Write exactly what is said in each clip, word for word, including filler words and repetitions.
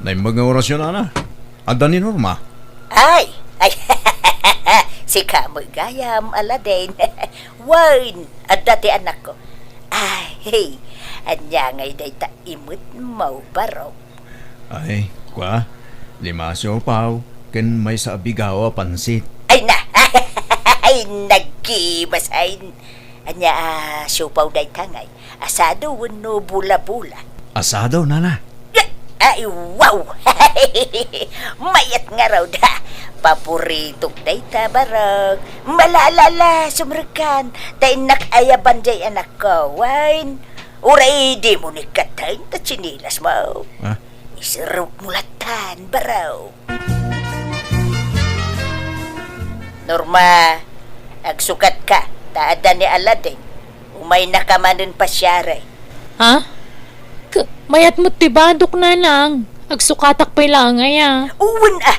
Naimbag nga orasyon, ana. Adda ni Norma? Ay! Ay! Sika met gayam, Aladdin. Wen, adda ti anakko. Ay, ania ngay dayta imetmo, barok? Ay, kua, lima a siopaw, ken maysa a bigao a pansit. Ay na! Ay, nagkimas, ay. Ania a siopaw dayta ngay? Asado wenno bola-bola? Asado, nana. Ay, wow! Mayat ngarud, ha? Paboritok dayta, barok. Malala, sumrekkan. Ta innak ayaban jay anakko, wen. Uray dimo ni katten ta tsinelasmo. Ah? Iserrokmo lattan, barok. Norma, agsukatka, ta adda ni Aladdin. Umaynaka manen pasiari. Ha? K-, mayat met ti badok, nanang. Agsukatak pay laeng aya. Wen a,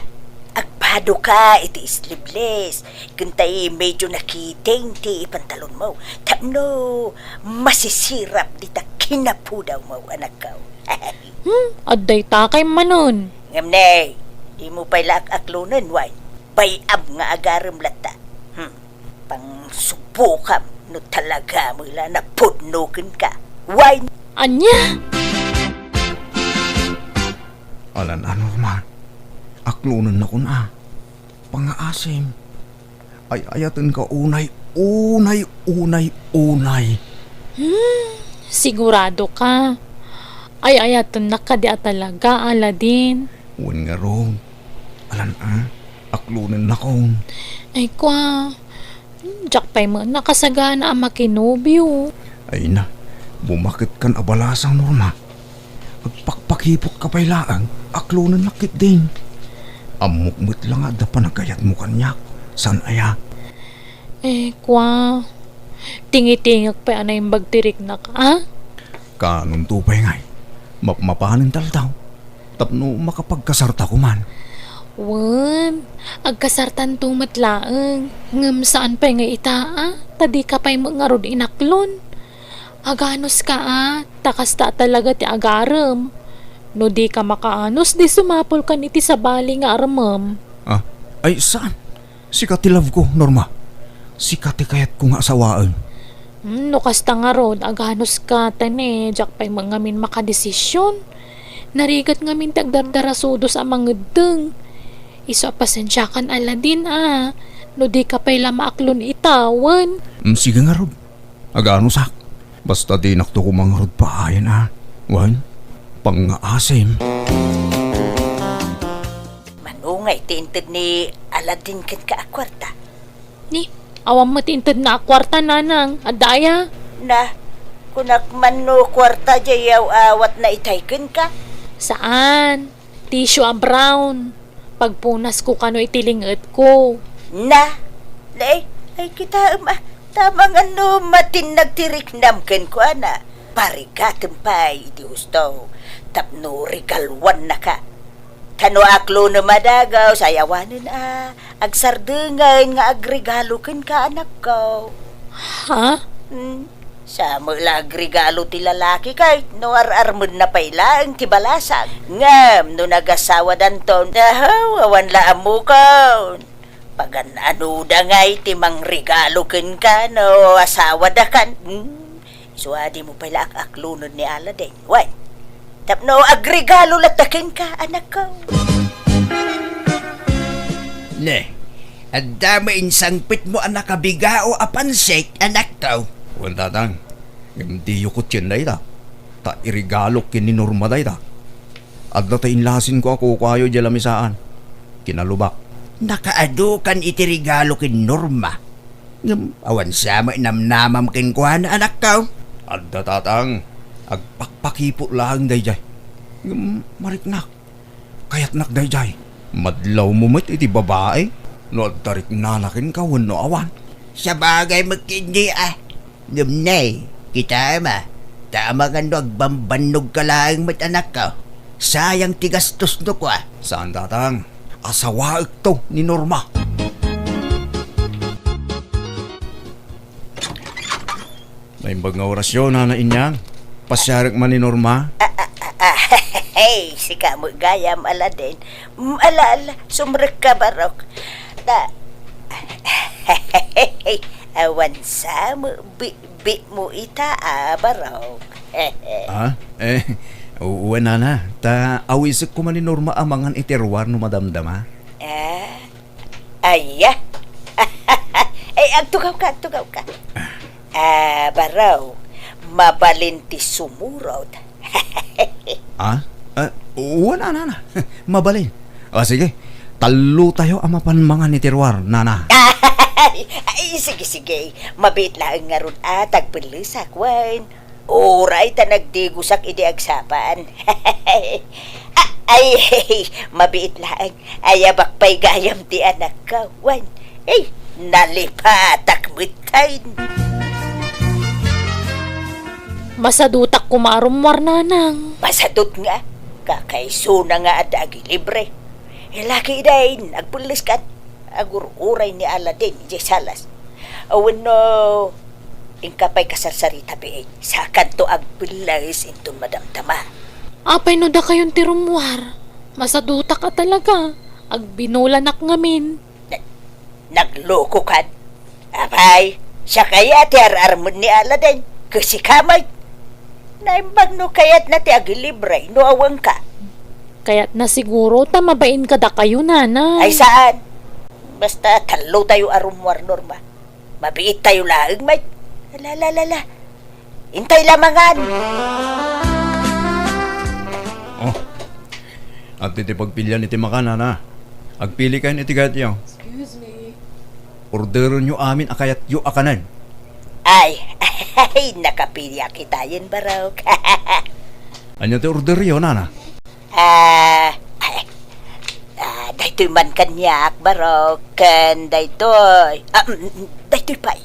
agbadoka iti sleeveless. Ken tay medyo nakiting ti pantalonmo. Tapno masisirap dita kinapudawmo, anakko. Hmm, adda dayta kay manen. Ngem ne, dimo pay la ak-aklonen, wen. Bay-am nga agarem latta. Hmm. Pangsubokam no talaga met la napudno kenka. Wen. Ania? Alan a, Norma. Aklonennakon a. Pangngaasim. Ay-ayatenka unay, unay, unay, unay. Hmm, sigurado ka? Ay-ayatennak kadi a talaga, Aladdin? Wen ngarud. Alan a, aklonennakon. Ay, kua. Diak pay met nakasagana a makinobio. Ay na, bumaketkan a balasang, Norma. Agpakpakipotka pay laeng, aklonennak ketdin. Ammok met la nga adda panagayatmo kaniak, saan aya? Eh, kua, tingitingek pay a naimbag ti riknak, a? Kaanonto pay ngay, mapmapanen taldaw, tapno makapagkasarta koman. Wen, agkasartanto met laeng, ngem saan pay nga ita, a? Ta dika pay met ngarud inaklon. Aganuska a, ta kasta talaga ti agarem. No dika makaanus, di sumapulkan iti sabali nga armem. Ah, ay saan? Sika ti love ko, Norma. Sika ti kayatko nga asawaen. Hmm, no kasta ngarud, aganuska ta ne, diak pay met ngamin makadesisyon. Narigat ngamin ti agdardarasudos a mangeddeng. Isu a pasensiakan, Aladdin, a, no dika pay la maaklon ita, wen. Mm, sige ngarud. Aganusak. Basta dinakto koma ngarud paayen a. Wen, pangngaasim. Mano ngay ti inted ni Aladdin kenka a kuarta? Ni, awan met ti intedna a kuarta, nanang. Adda aya? Na, kunak man no kuarta jay yaw-awatna itay kenka? Saan. Tissue a brown. Pagpunasko kano iti linggetko. Na, na, ay, ay, kitaem a, ta amangan no matinnag ti riknam kenkuana. Parigatem pay iti husto tapno regaluannaka. Ta no aklonem a dagus, ay awanen a agsardengen nga agregalo kenka, anakko. Ha? Hmm. Sa met la agregalo ti lalaki ket no ar-armenna pay laeng ti balasang. Ngem no nagasawadanton, ahaw, awan la ammokon. Pagan-anoda ngay ti mangregalo kenka no asawadakan? Hmm? Isu a dimo pay la ak-aklonen ni Aladdin. Wen, tapno agregalo latta kenka, anakko. Ne, adda met insangpetmo a nakabigao a pansit, anakko. Wen, tatang. Ngem diyo kotien dayta. Ta iregalok ken ni Norma dayta. Adda ti inlasinko a kukuayo idiay lamisaan. Kinalubak. Nakaadu kan iti regalo ken Norma. Ngem awan sa met namnamam kenkuana, anakko. Adda, tatang. Agpakpakipot laeng daydiay. Ngem mariknak. Kayatnak daydiay. Madlawmo met iti babai no adda riknana kenka wenno awan. Sabagay met ketdi a. Ngem ne, kitaem a, ta amangan no agbambannogka laeng met, anakko. Sayang ti gastosno kua. Saan, tatang. Asawaekto ni Norma. Naimbag nga orasyon, Nana Inyang. Pasiarek man ni Norma. A, a, a, Ah, hey, sika met gayam, Aladen. Mm, ala, ala, sumrekka, Barok. Ta, awan sa met bitbitmo ita, a, Barok. Ah, eh, wen, nana, ta awisek koma ni Norma a mangan iti ruar no madamdama. Ah, aya. Eh, agtugawka, agtugawka. Ah, Barok, mabalin ti sumurot. Ah? Ah, wen, nana. Mabalin. Ah, sige. Tallotayo a mapan mangan iti ruar, nana. Ay, ay, sige, sige. Mabiit laeng ngarud a tagpellesak, wen. Uray ta nagdigusak idi agsapa. A-, ay, mabiit laeng. Ayabak pay gayam ti anakko, wen. Ay, nalipatak metten. Masadutak koma a rummuar, nanang. Masadut nga, kakaisuna nga adda agilibre. Laki dayn, agpelleskan. Agur-uray ni Aladen idiay salas. Wenno, inka pay kasarsarita biit, sakanto agpelles inton madamdama. Apay no dakayon ti rummuar? Masadutak a talaga. Agbinolanak ngamin. Na-, naglokokan? Apay, siak aya ti ar-armen ni Aladen, ket sika met. Naimbag no kayatna ti agilibre no awanka. Kayatna siguro ta mabain kadakayo, nana. Ay, saan? Basta tallotayo a rummuar, Norma. Mabiittayo laeng met. La, la, la, la. Intay la mangan. Oh. Adtoy ti pagpilian iti makan, nana. Agpilikayon iti kayatyo. Excuse me. Orderenyo amin a kayatyo a kanen. Ay, ay, nakapiliak itayen, Barok. Ania ti orderyo, nana? Ah, ay, ah, daytoy man kaniak, Barok, ken daytoy. Ah, mm, mm, daytoy pay.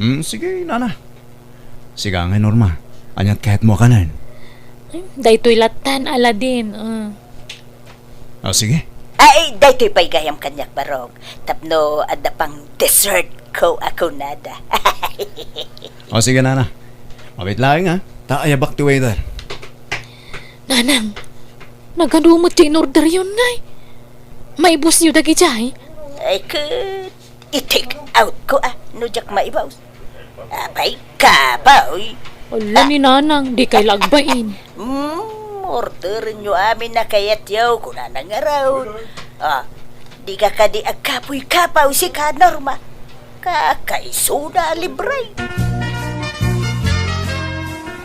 Mm, sige, nana. Sika ngay, Norma. Ania ti kayatmo a kanen? Hmm, daytoy lattan, Aladen. Ah. Ah, sige. Ay, daytoy pay gayam kaniak, Barok. Tapno adda pang dessert ko a kunada. Ah, sige, nana. Mabiit laeng, ha? Ta ayabak ti waiter. Nanang, nagadu met ti inorderyon, ngay? Maibusyo dagidiay? Ay, ket i-take out ko, a, no diak maibus. Apay, kapoy. Ala ni Nanang, dikay la agbain. Hmm, orderenyo amin a kayatyo, kunana ngarud. Ah, dika kadi agkapoy-kapoy sika, Norma. Kakaisuna a libre.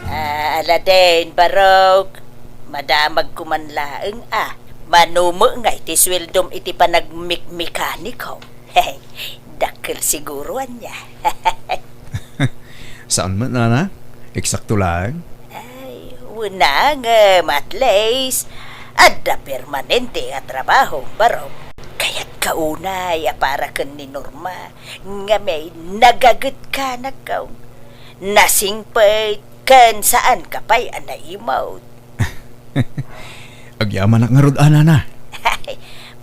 Ah, Aladen, Barok, madamagko man laeng, a. Mano met ngay ti sueldom iti panagmikmekaniko. Dakkel siguro ania. Saan met, nana? Eksakto laeng? Ay, wen, ngem at least, adda permanente a trabaho, Barok. Kayatka unay a para ken ni Norma, ngem nagagetka, nakaw. Nasingpet ken saanka pay a naimut. Agyamanak ngarud a, nana.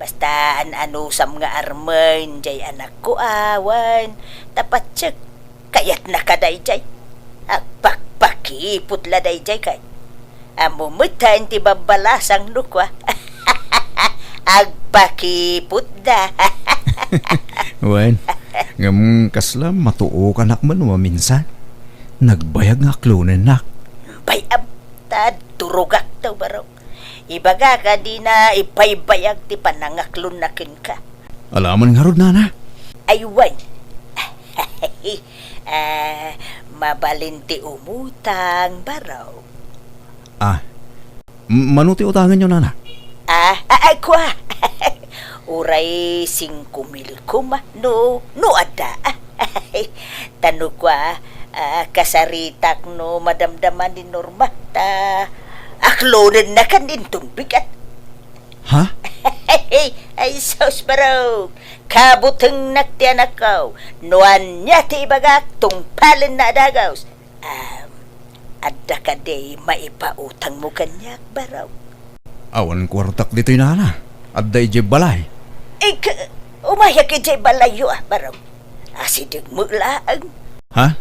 Basta an-anusam nga armen jay anakko a, wen, ta patsek, kayatnaka dayjay. Agpakpakipot la dayjay kay. Ammo metten ti babbalasang no kua. Agpakipotda. Wen, ngem kasla matuokanak man maminsan. Nagbayag nga aklonennak. Bay-am, ta durogak to, Barok. Ibagak a dina ibaybayag ti panangaklonna kenka. Alaman ngarud, nana? Ay, wen. Ah, mabalin ti umutang, Barok. Ah, m-, mano ti utangenyo, nana? Ah, ah, ay, kua. Uray singko mil koma, no, no adda. Ta no kua, ah, kasaritak no madamdama ni Norma, ta aklonennakan inton bigat. Ha? Ay, sus, Barok. Kabutengnak ti anakko. No ania ti ibagak, tungpalenna a dagus. Um, adda kadi maipautangmo kaniak, Barok? Awan kuartak ditoy, nana. Adda idiay balay. Ik-, umayak idiay balayyo, a, Barok. Asideg met laeng. Ha?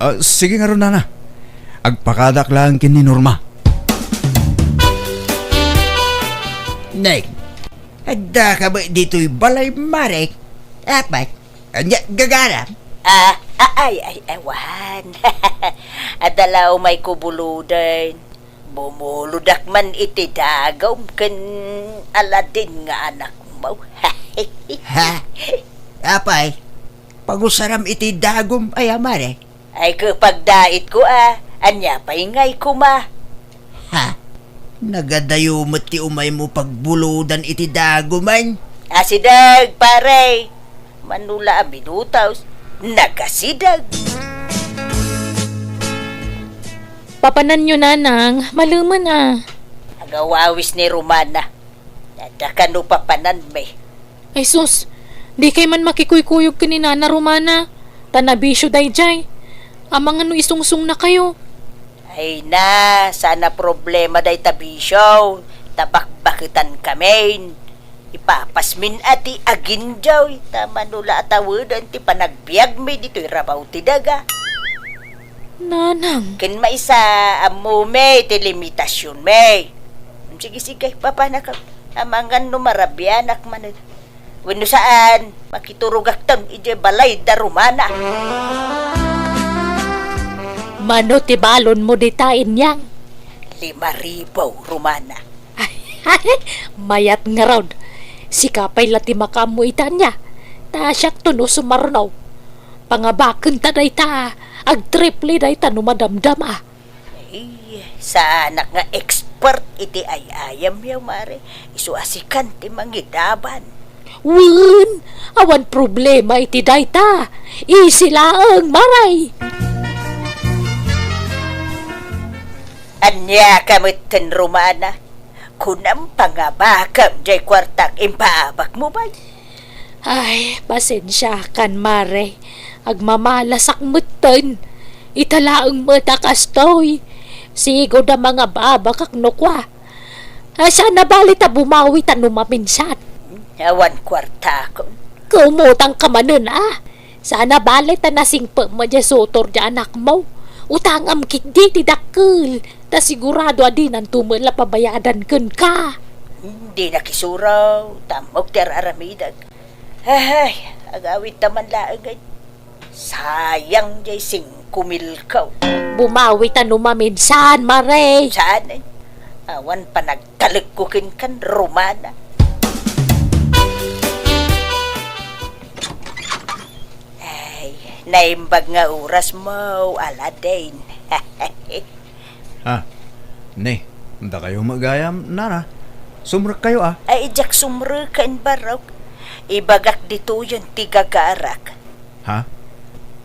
Ah, sige ngarud, nana. Agpakadak laeng ken ni Norma. Neng, adda ka ba ditoy balay, Mare? Apay, ania gagaram? Ah, ah, ay, ay, awan. Adda la umayko buludan. Bumuludak man iti dagum ken Aladin nga anakmo. Ha? Apay, pagusaram iti dagum aya, Mare? Ay, ket pagdaitko a, ania pay ngay koma? Ha? Nagadayo met ti umaymo pagbuludan iti dagumen? Asideg, pare! Mano la a minutos, nagasideg. Papananyo, nanang, malemen a. Agawawis ni Romana. Adda kano papananmi? Ay sus, dikay man makikuykuyog ken ni Nana Romana, ta nabisio daydiay. Amangan no isungsungnakayo. Ay na, saan a problema dayta bisio, ta bakbaketankami. Ipapasmin a ti aginjoy, ta mano la a taweden ti panagbiagmi ditoy rabaw ti daga. Nanang. Ken maysa, ammomi ti limitasionmi. Sige, sige, papanaka. Amangan no marabianak manen. Wenno saan, makiturogakton idiay balay da Romana. Mano ti balonmo dita, Inyang? Lima ribu, Romana. Mayat ngarud. Sika pay la ti makaammo ita ania. Ta siakto no sumarno. Pangabakenta dayta, agtriple dayta no madamdama. Ay, saanak nga expert iti ay-ayamyo, Mare. Isu a sikan ti mangidaban. Wen, awan problema iti dayta. Easy laeng, Mare. Ania ka metten, Romana? Kunam, pangabakam jay kuartak impaabakmo, bay. Ay, pasensiakan, Mare. Agmamalasak metten. Ita laeng met a kastoy. Sigud a mangababakak no kua. Ay, saan a bale ta bumawi ta no maminsan. Awan kuartakon. Kaumutang ka manen, a? Saan a bale ta nasingpem met diay sutor diay anakmo. Utangam ketdi ti dakkel. Ta sigurado a dinanto met la pabayadan kenka. Dinak isuro, ta ammok ti ar-aramidek. Ay, agawidta man laengen. Sayang diay singko milko. Bumawita no maminsan, Mare. Saan, eh? Awan panagtalekko kenkan, Romana. Ay, naimbag nga orasmo, Aladin. Ha? Ne, dakayo met gayam, nana. Sumrekkayo, a? Ay, diak sumreken, barok. Ibagak ditoyen ti gagarak. Ha?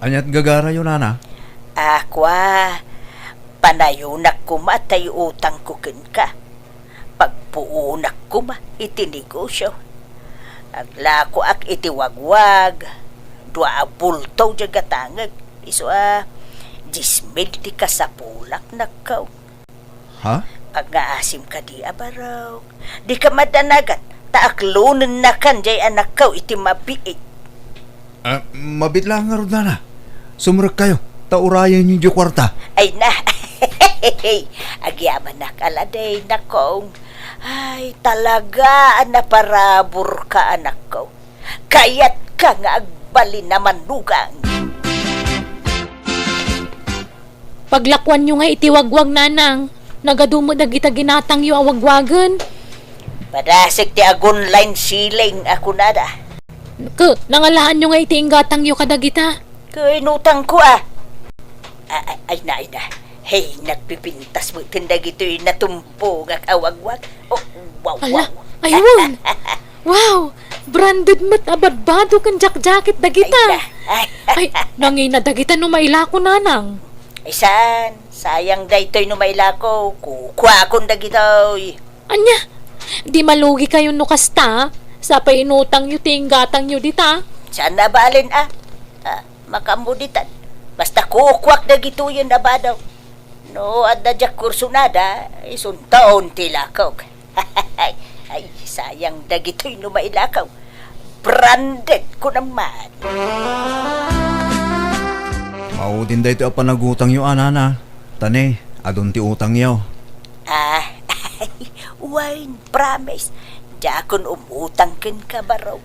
Aniat gagarayo, nana? A, kua, panayonak koma ta iutangko kenka. Pagpuonak koma iti negosio. Aglakoak iti wagwag, dua a bulto diay gatangek, isu a dies mil ti kasapulak, nakkaw. Ha? Agngaasim kadi a barok. Dika madanagan, ta aklonennakan diay anakkaw iti mabiit. Ah, mabiit laeng ngarud, nana. Sumrekkayo, ta urayenyo diay kuarta. Ay na. Agyamanak, Aladin, nakong. Ay, talaga a naparaburka, anakko. Kayatka nga agbalin a manugang. Paglakuanyo nga iti wagwag, nanang. Nagadu met dagita ginatangyo a wagwagen. Padasek ti agun-line ceiling a kunada. Ke, nangalaanyo nga iti inggatangyo kadagita? Ke, inutangko, a. A-, a-, ay na, ay na. Hey, nagpipintas met ken dagitoy natumbongak a wagwag. Oh, wow, ala, wow. Aywan. Wow, branded met a badbado ken jackjacket dagita. Ay, na. Ay, nangina dagita no mailako, nanang. Ay, saan? Sayang daytoy no mailako. Kukuakon dagitoy. Ania? Di malugikayon no kasta? Sapay inutangyo ti inggatangyo dita. Saan a balen, a? A, makaammo ditan. Basta kukuak dagitoyen a bado. No adda diak kursunada, isunton ti ilakok. Ay, sayang dagitoy no mailakaw. Branded ko naman. Maudin daytoy a panagutangyo, a, nana. Ta ne, adun ti utangyo. A, wine, promise. Diakon umutang kenka, baro.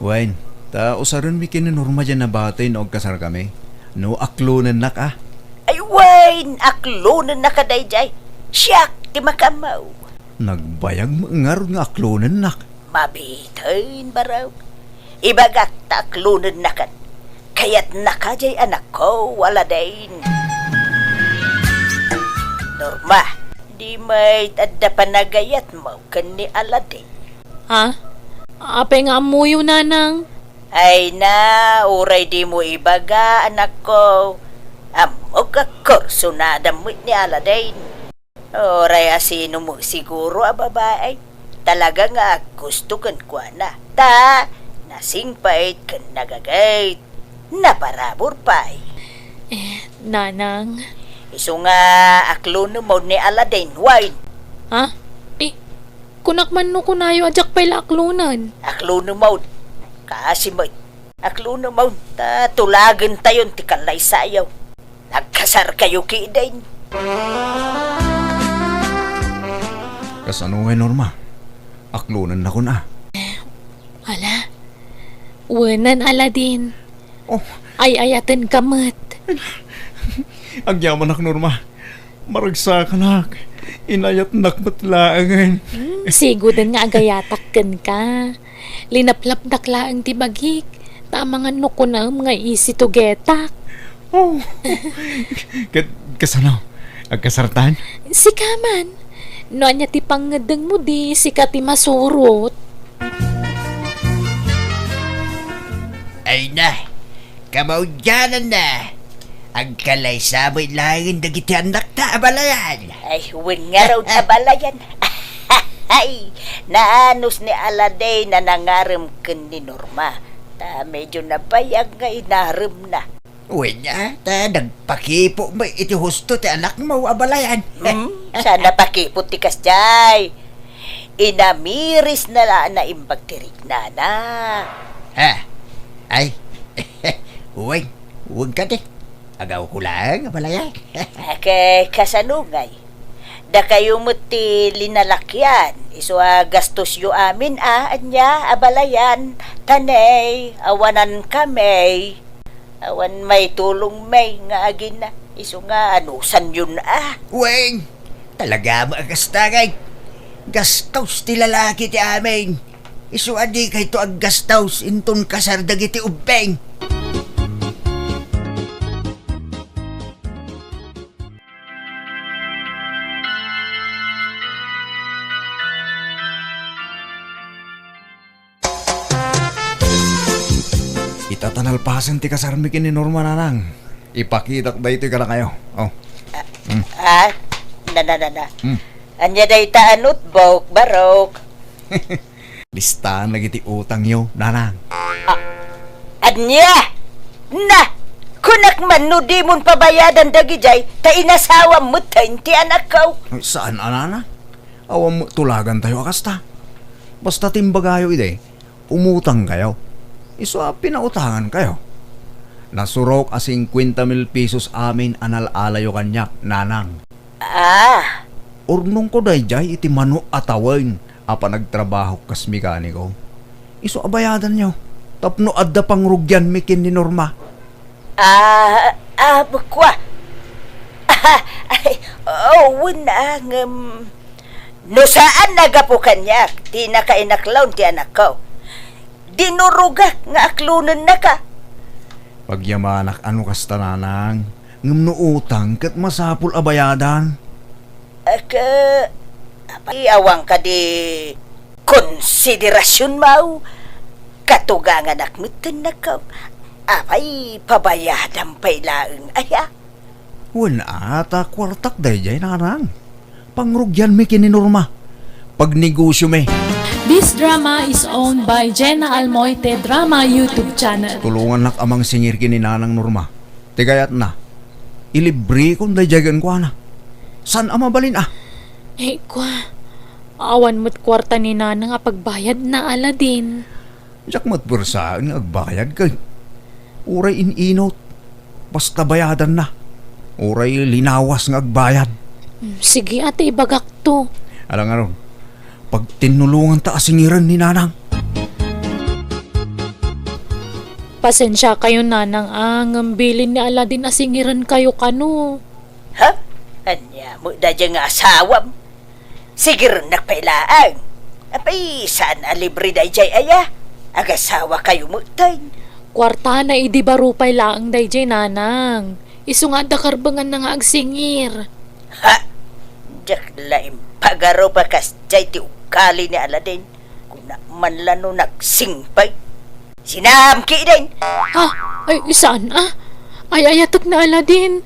Wen, ta usarenmi ken ni Norma diay nabati no agkasarkami. No aklonennak a. Ay wen, aklonennaka daydiay. Siak ti makaammo. Nagbayag met ngarud nga aklonennak. Mabiten, baro. Ibagak ta aklonennakan. Kayatnaka diay anakko, Aladdin. Norma, di met adda panagayatmo ken ni Aladdin. Ha? Apay nga ammoyo, nanang? Ay na, uray dimo ibaga, anakko. Ammok a kursunada met ni Aladdin. Uray asino met siguro a babai, talaga nga aggusto kenkuana. Ta, nasingpet ken nagagayat, naparabur pay. Eh, nanang. Isu nga aklonem manen ni Aladdin, wen. Ha? Eh, kunak man no kunayo a diak pay la aklonen. Aklonem manen. Kaasi met. Aklonem manen, ta tulagentayon ti kallaysayo. Nagkasarkayo ketdin. Kasano ngay, Norma? Aklonennakon a. Ala, wenan, Aladdin. Oh. Ay-ayatenka met. Agyamanak, Norma. Maragsakanak. Inayatnak met laengen. Hmm, siguden nga agayatak kenka. Linaplapdak laeng ti bagik, ta amangan no kunaem nga isitugetak. Oh. Ket kasano? Agkasartan? Sika man. No ania ti pangngeddengmo, di sika ti masurot. Ay na, kamaudiananna. Agkalaysa met laeng dagiti annakta a balayan. Ay, wen ngarud a balayan. Ay, naanus ni Aladdin a nangarem ken ni Norma. Ta medyo nabayag nga inaremna. Wen a, ta nagpakipo met iti husto ti anakmo a balayan. Hmm, saan a pakipot ti kasdiay. Inamirisna la a naimbag ti riknana. Ha? Ay, wen, wen kadi. Agawko laeng a balayan. Ket kasano ngay? Dakayo met ti linalakian, isu a gastosyo amin a, ania, a balayan, ta ne, awanan kami. Awan maitulongmi nga agina, isu nga anusanyon a. Wen, talaga met a kasta ngay. Gastos ti lalaki ti amin. Isu a dikayto aggastos inton kasar dagiti ubbing. Ita ta nalpasen ti kasarmi ken ni Norma, nanang. Ipakitak daytoy kadakayo. Oh. Hmm. Ah, na, na, na, na. Hmm. Ania dayta a notebook, barok? Listaan dagiti utangyo, nanang. Ah, ania? Na, kunak man no dimon pabayadan dagidiay, ta inasawam met ti anakko. Ay, saan a, nanang? Awan met tulagantayo a kasta. Basta ti imbagayo idi, umutangkayo. Isu a pinautangankayo. Nasurok a singkuenta mil pesos amin a nal-alayo kaniak, nanang. Ah. Urnongko daydiay iti mano a tawen a panagtrabahok kas mekaniko. Isu a bayadanyo tapno adda pangrugianmi ken ni Norma. Ah, ah, kua. Ah, ay, oh, wen a, ngem no saan a gapu kaniak ti nakainaklon ti anakko, dinurogak nga aklonennaka. Pagyamanak a no kasta, nanang, ngem no utang ket masapul a bayadan. Ket, apay, awan kadi konsiderasionmo? Katuganganak metten, anakko. Apay, pabayadam pay laeng aya? Wen a, ta kuartak daydiay, nanang. Pangrugianmi ken ni Norma. Pagnegosiomi. This drama is owned by Jenna Almoite Drama YouTube channel. Tulongannak a mangsingir ken ni Nanang Norma. Ti kayatna, ilibrekon daydiay kenkuana. Saan a mabalin a? Eh, kua, awan met kuarta ni Nanang a pagbayadna, Aladdin. Diak met puersaen nga agbayad ket uray in-inut, basta bayadanna. Uray linawas nga agbayad. Mm, sige, ata ibagakto. Ala ngarud, Pagtinnulonganta a singiren ni Nanang. Pasensiakayo, Nanang, a, ngem bilin ni Aladin a singirenkayo kano. Ha? Ania met daydiay nga asawam? Sigirennak pay laeng. Apay, saan a libre daydiay aya? Agasawakayo metten. Kuartana idi baro pay laeng daydiay, Nanang. Isu nga adda karbenganna nga agsingir. Ha? Diak la impagarup a kasdiay ti ugali ni Aladin. Kuna man la no nagsingpet. Sinaam ketdin! Ah, ay, saan, ah? Ay-ayatek ni Aladin.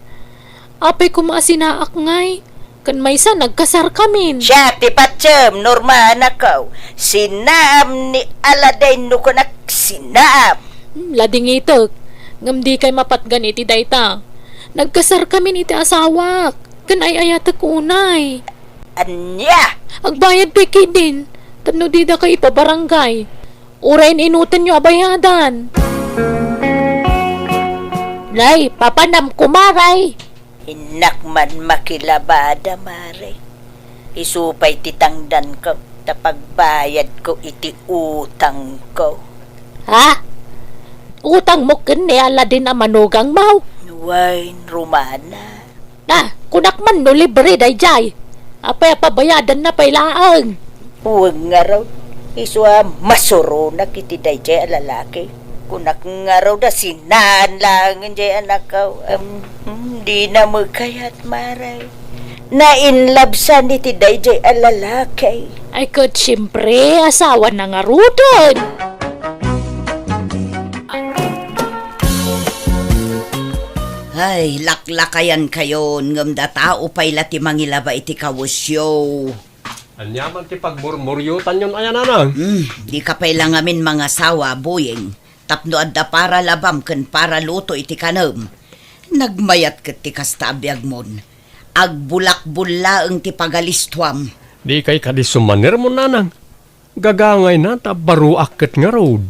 Apay koma a sinaak ngay? Ken maysa, nagkasarkamin. Siak ti patiem, Norma, anakko. Sinaam ni Aladin no kunak sinaam. Hmm, ladingitek. Ngem dikay mapatgan iti dayta. Nagkasarkamin iti asawak. Ken ay-ayatek unay. Ania? Agbayad pay ketdin. Tapno didakayo ipabarangay. Uray in-inutenyo a bayadan. Nay, papanam, kumaray. Innak man makilabada, mare. Isu pay ti tangdanko ta pagbayadko iti utangko. Ha? Utangmo ken ni Aladin a manugangmo? Wen, Romana. Na, kunak man no libre daydiay. Apay a pabayadanna pay laeng? Wen ngarud, isu a masuronak iti daydiay a lalaki. Kunak ngarud a sinaen laengen diay anakko. Em, hmm, dina met kayat, mare. Nainlabsan iti daydiay a lalaki. Ay, ket siempre, asawana ngaruden. Ay, laklakayankayon, ngem datao pay la ti mangilaba iti kawesyo. Ania man ti pagmurmuriotanyon aya, Nanang? Hmm, dika pay la ngamin mangasawa, Buyeng, tapno adda para labam ken para luto iti kanem. Nagmayat ket ti kasta a biagmon. Agbulakbul laeng ti pagalistuam. Dikay kadi sumanermon, Nanang. Gagangayna ta baruak ket ngarud.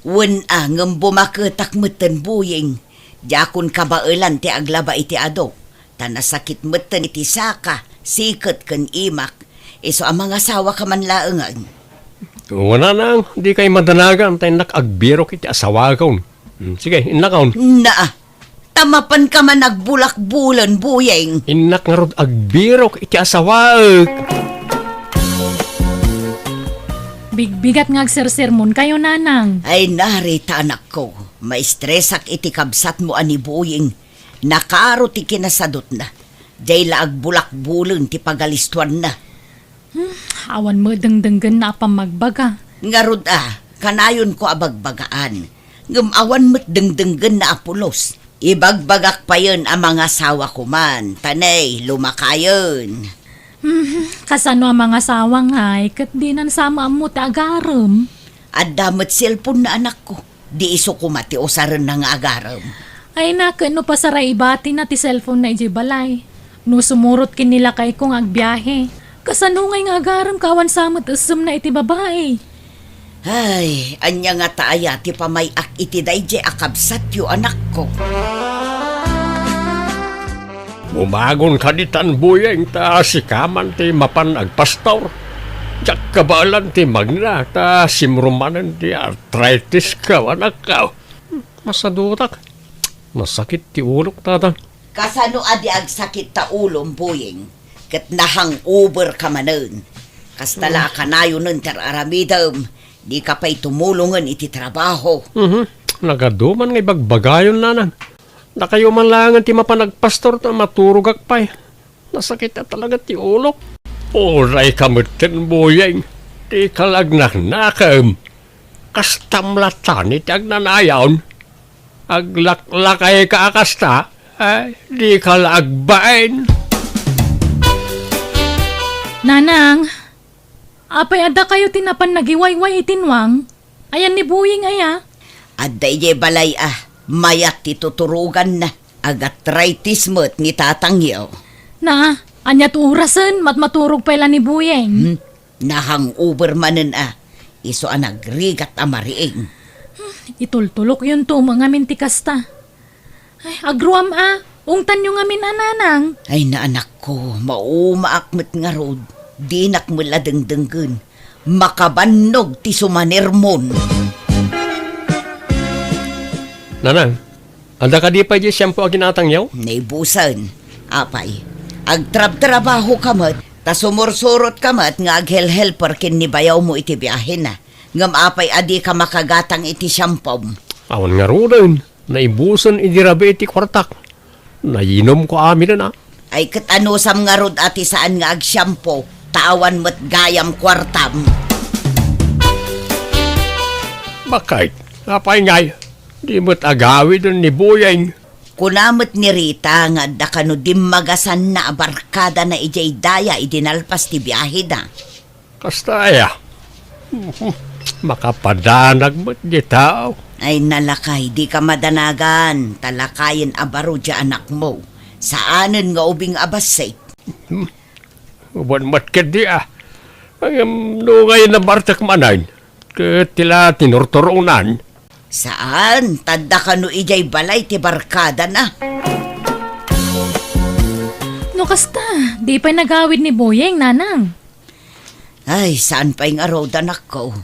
Wen a, ngem bumaketak metten, Buyeng. Diakon kabaelan ti aglaba iti ado, ta nasakit metten iti saka, siket ken imak. Isu a mangasawaka man laengen. Wen a, Nanang, dikay madanagan ta innak agbirok iti asawakon. Hmm, sige, innakon. Naa, ta mapanka man agbulakbulen, Buyeng. Innak ngarud agbirok iti asawaek. Bigbigat nga agsersermonkayo, Nanang. Ay, narita, anakko. Maistresak iti kabsatmo a ni Buyeng. Nakaro ti kinasadutna. Diay la agbulakbulen ti pagalistuanna. Hmm, awan met dengdenggenna a pammagbaga. Ngarud a, kanayonko a bagbagaan, ngem awan met dengdenggenna a pulos. Ibagbagak payen a mangasawako man, ta nay, lumakayen. Hmm, kasano a mangasawa ngay, ket dinan sa maammo ti agarem? Adda met cellphone na anakko. Di isu koma ti usarenna nga agarem. Ay, na, ket no pasaraibati na ti cellphone na idiay balay. No sumurot ken ni lakayko nga agbiahe. Kasano ngay nga agarem ka awan sa met essem na iti babai? Ay, ania ngata aya ti pamay-ak iti daydiay a kabsatyo, anakko? Umagon ka ditan, Buyeng, ta sika man ti mapan agpastor. Diak kabaelan ti magna, ta simro manen ti arthritis ka, anakko. Masadutak. Nasakit ti ulok, tata. Kasano a di agsakit ta ulom, Buyeng? Ket na-hangover ka manen. Kasta la a kanayonen ti ar-aramidem. Dika pay tumulongen iti trabaho. Mhm. Nagadu man nga ibagbagayon, Nanang. Dakayo man laengen ti mapan agpastor ta maturogak pay. Nasakit a talaga ti ulok. Uray ka metten, Buyeng. Dika la agnaknakem. Kastam latta ni ti agnanayon. Aglaklakay ka a kasta, ay, dika la agbain. Nanang, apay adda kayo ti napan nagiwayway iti nuang? Ayan ni Buying aya? Adda idiay balay a, mayat ti tuturoganna. Agatritis met ni tatangyo. Na, aniat urasen, matmaturog pay la ni Buying? Hmm, na-hangover manen a. Isu a nagrigat a mariing. Hmm, itultulokyon to, mangamin ti kasta. Ay, agruam a, ungtanyo ngamin a, Nanang. Ay, naanakko, maumaak met ngarud. Dinak met la dengdenggen. Makabannog ti sumanirmon. Nanang, adda kadi pay diay shampoo a ginatangyo? Naibusen. Apay, agtrabtrabahoka met, ta sumursurotka met nga aghelhelper ken ni bayawmo iti biahena. Ngem apay a dika makagatang iti shampoo? Awan ngaruden. Naibusen idi rabii ti kuartak. Nayinomko aminen a. Ay, ket anusam ngarud a ti saan nga agshampoo, ta awan met gayam kuartam. Bakit? Apay ngay, di met agawiden ni Buyeng? Kuna met ni Rita nga adda kano dimmagasanna a barkadana idiay daya idi nalpas ti biaheda. Kasta aya? Makapadanag met di tao. Ay, nalakay, dika madanagan, ta lakayen a baro diay anakmo. Saanen nga ubing a bassit. Wen met ketdi a. Ngem no ngay nabartek manen, ket ti la tinurturonan. Saan, ta adda kano idiay balay ti barkadana. No kasta, di pay nagawid ni Buyeng, nanang. Ay, saan pay ngarud, anakko?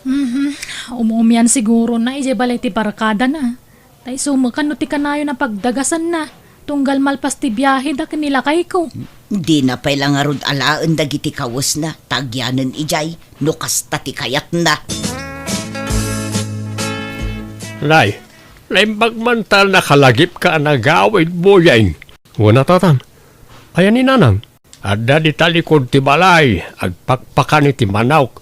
Mhm. Um-umian sigurona idiay balay ti barkadana. Ta isu met kano ti kanayon a pagdagasanna, tunggal malpas ti biaheda ken ni lakayko. Dina pay la ngarud alaen dagiti kawesna, ta agyanen idiay, no kasta ti kayatna. Nay, naimbag man ta nakalagipka a nagawid, Buyeng. Wen a, tatang. Aya ni nanang? Adda dita likud ti balay, agpakpakan iti manok.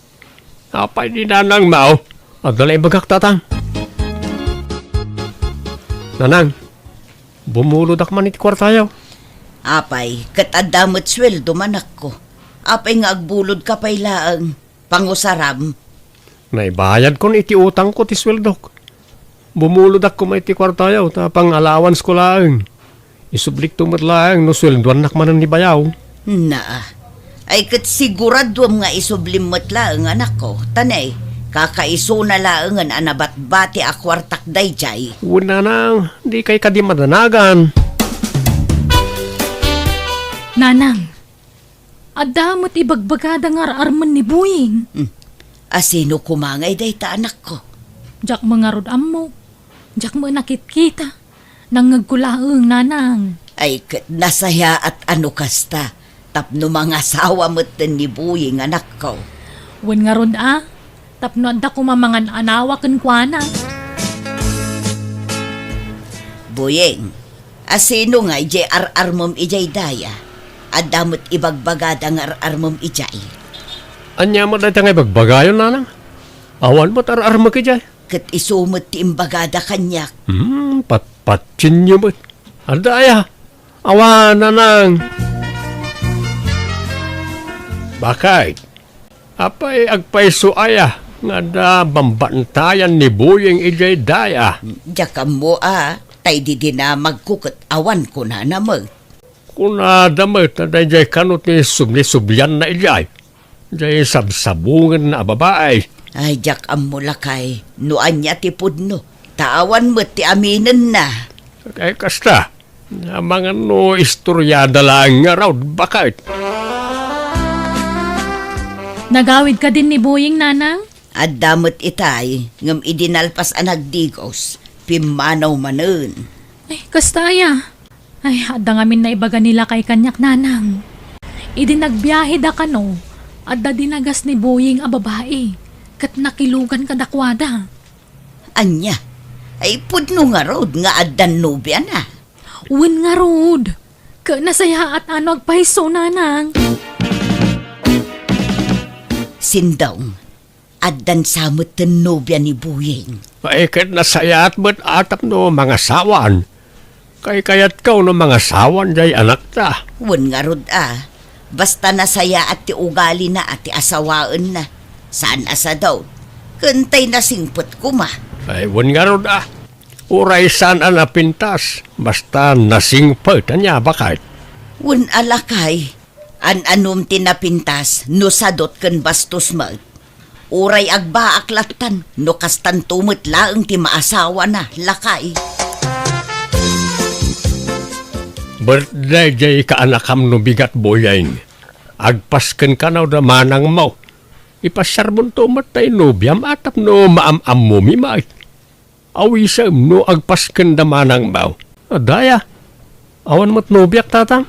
Apay ni nanangmo? Adda la ibagak, tatang. Nanang, bumulodak man iti kuartayo. Apay, ket adda met sueldo, anakko. Apay nga agbulodka pay laeng? Pangusaram. Naibayadkon iti utangko ti sueldok. Bumulodak koma iti kuartayo ta pang-allowance ko laeng. Isublikto met laeng no sueldoannak manen ni bayaw. Naa. Ay, ket siguraduem nga isublim met laeng, anakko. Ta ne, kakaisuna laengen a nabatbati a kuartak daydiay. Wen, nanang, dikay kadi madanagan. Nanang, adda met ibagbagada nga ar-armen ni Buyeng. Hmm. Asino koma ngay dayta, anakko? Diak met ngarud ammo. Diak met nakitkita. Nangngegko laeng, nanang. Ay, ket nasayaat a no kasta, tapno mangasawa metten ni Buyeng, anakko. Wen ngarud a, tapno adda koma mangan-anawa kenkuana. Buyeng, asino ngay diay ar-armem idiay daya? Adda met ibagbagada nga ar-armem idiay. Ania met dayta nga ibagbagayo, nanang? Awan met ar-armek idiay. Ket isu met ti imbagada kaniak. Hmm, patpatinyo met. Adda aya? Awan, nanang. Bakit? Apay agpayso aya nga adda bambantayan ni Buyeng idiay daya? Diak ammo a, ta idi dinamagko ket awan kunana met. Kunada met a daydiay kano ti subli-sublianna idiay. Diay sabsabungenna a babai. Ay, diak ammo, lakay, no ania ti pudno, ta awan met ti aminenna. Ay, kasta, amangan no istoriada laeng ngarud, bakit? Nagawid kadin ni Buyeng, nanang? Adda met itay, ngem idi nalpas a nagdigos, pimmanaw manen. Ay, kasta aya? Ay, adda ngamin naibaga ni lakay kaniak, nanang. Idi nagbiaheda kano, adda dinagas ni Buyeng a babai, ket nakilugan kadakuada. Ania? Ay, pudno ngarud nga addan nobiana? Wen ngarud. Ket nasayaat a no agpayso, nanang. Sindong, addan sa metten nobia ni Buyeng. Ay, ket nasayaat met a tapno mangasawan. Kaykayatko no mangasawan diay anakta. Wen ngarud a, basta nasayaat ti ugalina a ti asawaenna. Saan a sadot. Ken tay nasingpet koma. Ay, wen ngarud a. Uray saan a napintas, basta nasingpet, ania, bakit? Wen a, lakay, an-anom ti napintas no sadot ken bastos met. Uray agbaak lattan no kastanto met laeng ti maasawana, lakay. Birthday diay kaanakam no bigat, Buyeng. Agpasken kano da manangmo. Ipasiarmonto met tay nobiam a tapno maam-ammomi met. Awisem no agpaskenda manang baw. Adda aya. Awan met nobiak, tatang.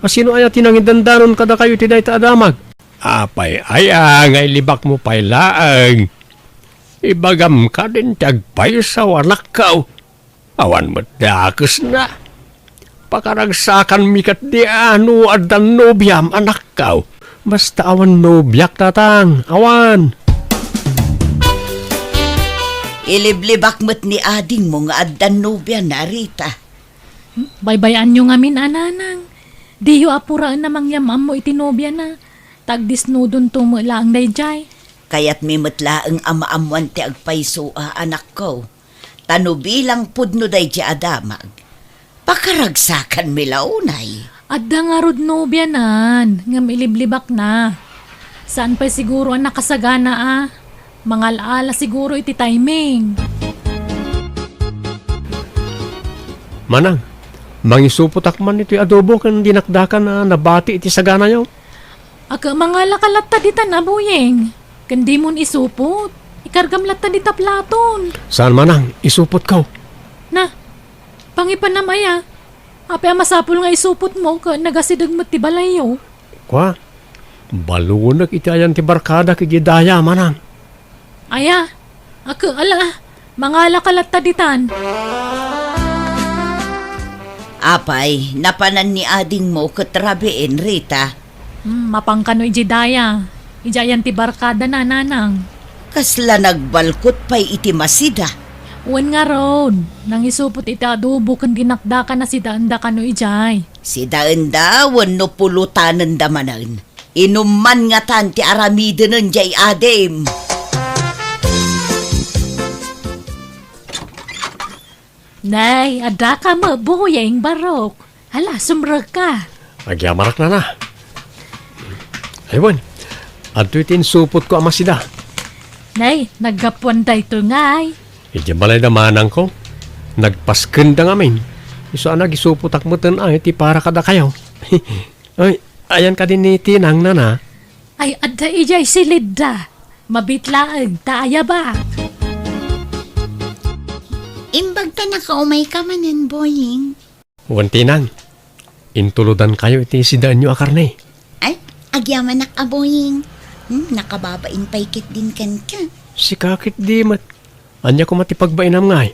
A sino aya ti nangidandanon kadakayo iti dayta a damag? Apay aya nga ilibakmo pay laeng? Ibagam kadin ti agpayso, anakko. Awan met dakesna. Pakaragsakanmi ketdi a no addan nobiam, anakko. Basta awan nobiak, tatang. Awan. Iliblibak met ni adingmo nga addan nobiana, Rita. Baybay-anyo ngamin a nanang. Diyo apuraen a mangyam-ammo iti nobiana. Ta agdisnudonto met laeng daydiay. Kayatmi met laeng a maammoan ti agpayso a, anakko. Ta no bilang pudno daydiay a damag, pakaragsakanmi la unay. Adda ngarud nobianan, ngem iliblibakna. Saan pay siguro a nakasagana a. Mangal-ala siguro iti timing. Manang, mangisupotak man iti adobo ken dinakdakan a nabati iti saganayo. Aga, mangalaka latta ditan a, Boyeng. Ken dimon isupot. Ikargam latta dita platon. Saan manang, isupotko. Na, pangipanam aya. Apay a masapul nga isupotmo ket nagasideg met ti balayyo. Kua, balunek iti ayan ti barkadak iti daya, manang. Aya, aga, ala, mangalaka latta ditan. Apay, napanan ni adingmo ket rabiin, Rita? Hmm, mapan kano iti daya. Iti ayan ti barkadana, nanang. Kasla nagbalkot pay iti masida. Wen ngarud, nangisupot iti adobo ken dinakdakan a sidaenda kano idiay. Sidaenda wenno pulotanenda manen. Inumman ngatan ti aramidenen diay adim. Nay, addaka met, Boyeng, barok. Hala, sumrekka. Agyamanak, nana. Ay, wen, adtoy ti insupotko a masida. Nay, naggapuan daytoy ngay. Idiay balayda manangko, nagpaskenda ngamin. Isu a nagisupotak meten ay ti para kadakayo. Ay, ayan kadi ni Tinang, nana? Ay, adda idiay silidda. Mabitlaeng ta ayabak. Imbag ta nakaumayka manen, Boying. Wen, Tinang, intulodankayo iti sidaenyo a karne. Ay, agyamanak a, Boying. Hmm, nakababain pay ketdin kenka. Sika ketdi met. Ania koma ti pagbainam ngay?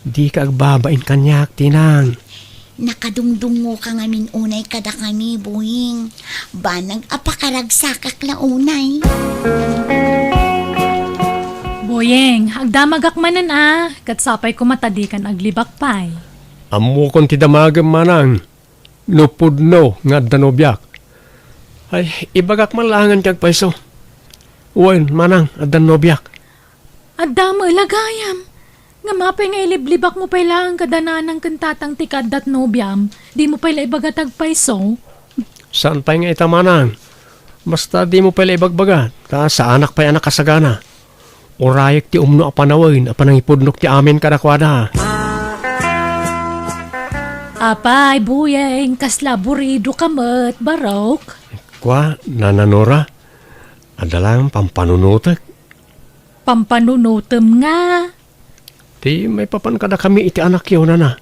Dika agbabain kaniak, Tinang. Nakadungdungoka ngamin unay kadakami, Boying. Banag a pakaragsakak la unay. Boying, agdamagak manen a, ket sapay koma ta dikan aglibak pay. Ammokon ti damagem, manang. No pudno nga adda nobiak. Ay, ibagak man laengen ti agpayso. Wen, manang, addan nobiak. Adda met la gayam. Ngem apay nga iliblibakmo pay laeng kada nanang ken tatang ti kaaddat nobiam? Dimo pay la ibaga ti agpayso? Saan pay nga ita, manang. Basta dimo pay la ibagbaga, ta saanak pay a nakasagana. Urayek ti umno a panawen a panangipudnok ti amin kadakuada. Apay, Boyeng, kasla aburidoka met, barok. Kua, Nana Nora, adda laeng pampanunotek. Pampanunotem nga? Ti maipapan kadakami iti anakyo, nana.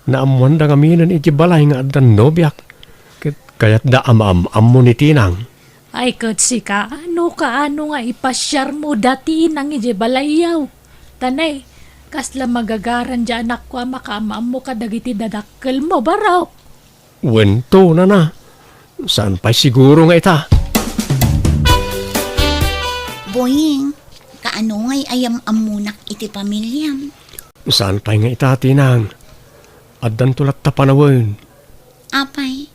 Naammoanda ngaminen iti balay nga addan nobiak, ket kayatda a maam-ammo ni Tinang. Ay, ket sika, no kaano nga ipasiarmo da Tinang iti balayyo? Ta nay, kasla magagaran ti anakko a makaam-ammo kadagiti dadakkelmo, barok. Wen to, nana. Saan pay siguro nga ita? Boying, kaano ngay a yam-ammonak iti pamiliam? Saan pay nga ita, Tinang. Addanto latta panawen. Apay,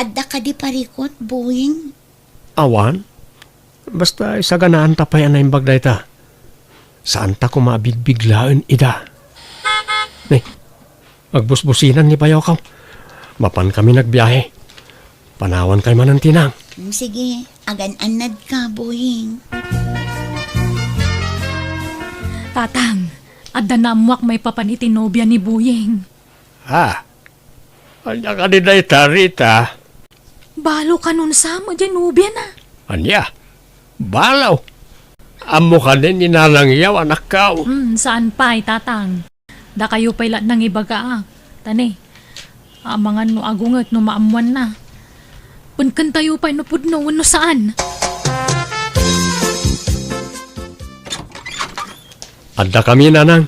adda kadi parikut, Boying? Awan. Basta isaganaanta pay a naimbag dayta. Saanta koma a bigbiglaen ida. Ni, agbusbusinan ni bayokaw. Mapan kami nagbiahe. Panawan kay manen, Tinang. Mm, sige, agan-annad ka, Boying. Tatang, adda naammoak maipapan iti nobia ni Boying. Ah, ania kadi dayta, Rita? Balo kanon sa met diay nobiana. Ania? Balo. Ammo kadi ni Nanang Yaw, anakko. Hmm, saan pay, Tatang. Dakayo pay la nangibaga, a. Tani, amangan no agunget no maammuanna. Penkentayo pay no pudno wenno saan. Adda kami, Nanang.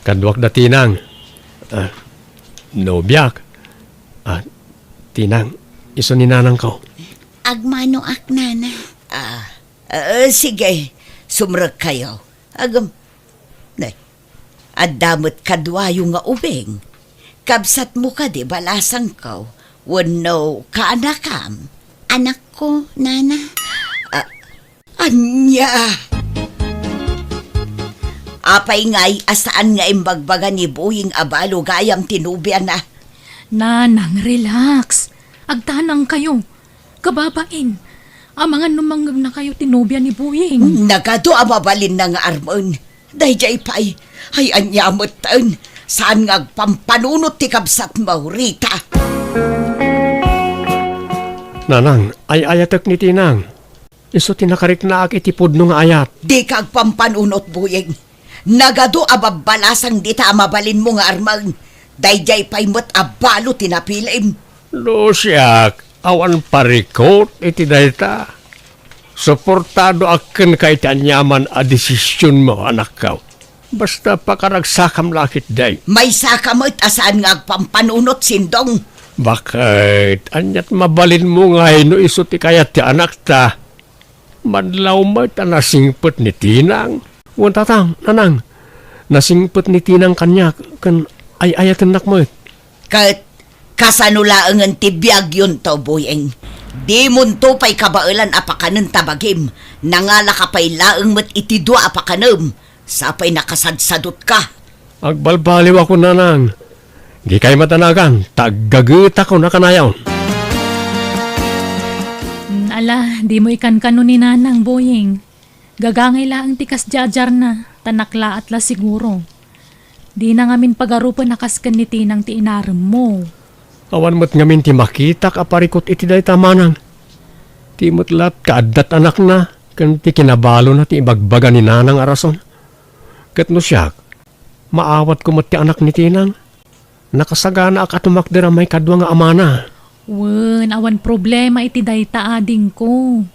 Kaduak da Tinang. Ah, nobiak. Ah, Tinang, isu ni Nanangko. Agmanoak, Nana. Ah, ah, sige, sumrekkayo. Agam, ne, adda met kaduayo nga ubing. Kabsatmo kadi balasangko wenno kaanakam? Anakko, Nana. Ah, ania? Apay ngay a saan nga imbagbaga ni Boying a balo gayam ti nobiana? Nanang, relax. Agtanangkayo. Kababain, amangan no mangngegnakayo ti nobia ni Boying. Nagadu a mabalinna nga armen. Daydiay pay, ay ania metten, saan nga agpampanunot ti kabsatmo, Rita? Nanang, ay-ayatek ni Tinang. Isu ti nakariknaak iti pudno nga ayat. Dika agpampanunot, Boying. Nagadu a babbalasang dita a mabalinmo nga armen. Daydiay pay met a balo ti napilim. No siak, awan parikut iti dayta. Suportadoak kenka iti aniaman a desisionmo, anakko. Basta pakaragsakam la ketdi. Maysaka met a saan nga agpampanunot, Sindong. Baket, aniat mabalinmo ngay no isu ti kayat ti anakta? Madlaw met a nasingpet ni Tinang. Wen, Tatang, Nanang, nasingpet ni Tinang kaniak ken ay-ayatennak met. Ket kasano laengen ti biagyonto, Boying? Dimonto pay kabaelan a pakanen ta bagim. Nangalaka pay laeng met iti dua a pakanem. Sapay nakasadsadutka. Agbalbaliwakon, Nanang. Dikay madanagan, ta aggagetakon a kanayon. Mm, ala, dimo ikankano ni Nanang, Boying. Gagangay laeng ti kasdiadiarna, ta naklaat la siguro. Dina ngamin pagarupen a kas ken ni Tinang ti inaremmo. Awan met ngamin ti makitak a parikut iti dayta, Manang. Ti met latta adda anakna, ken ti kinabalona ti ibagbaga ni Nanang a rason. Ket no siak, maawatko met ti anak ni Tinang. Nakasaganaak a tumakder a maikadua nga amana. Wen, awan problema iti dayta, adingko.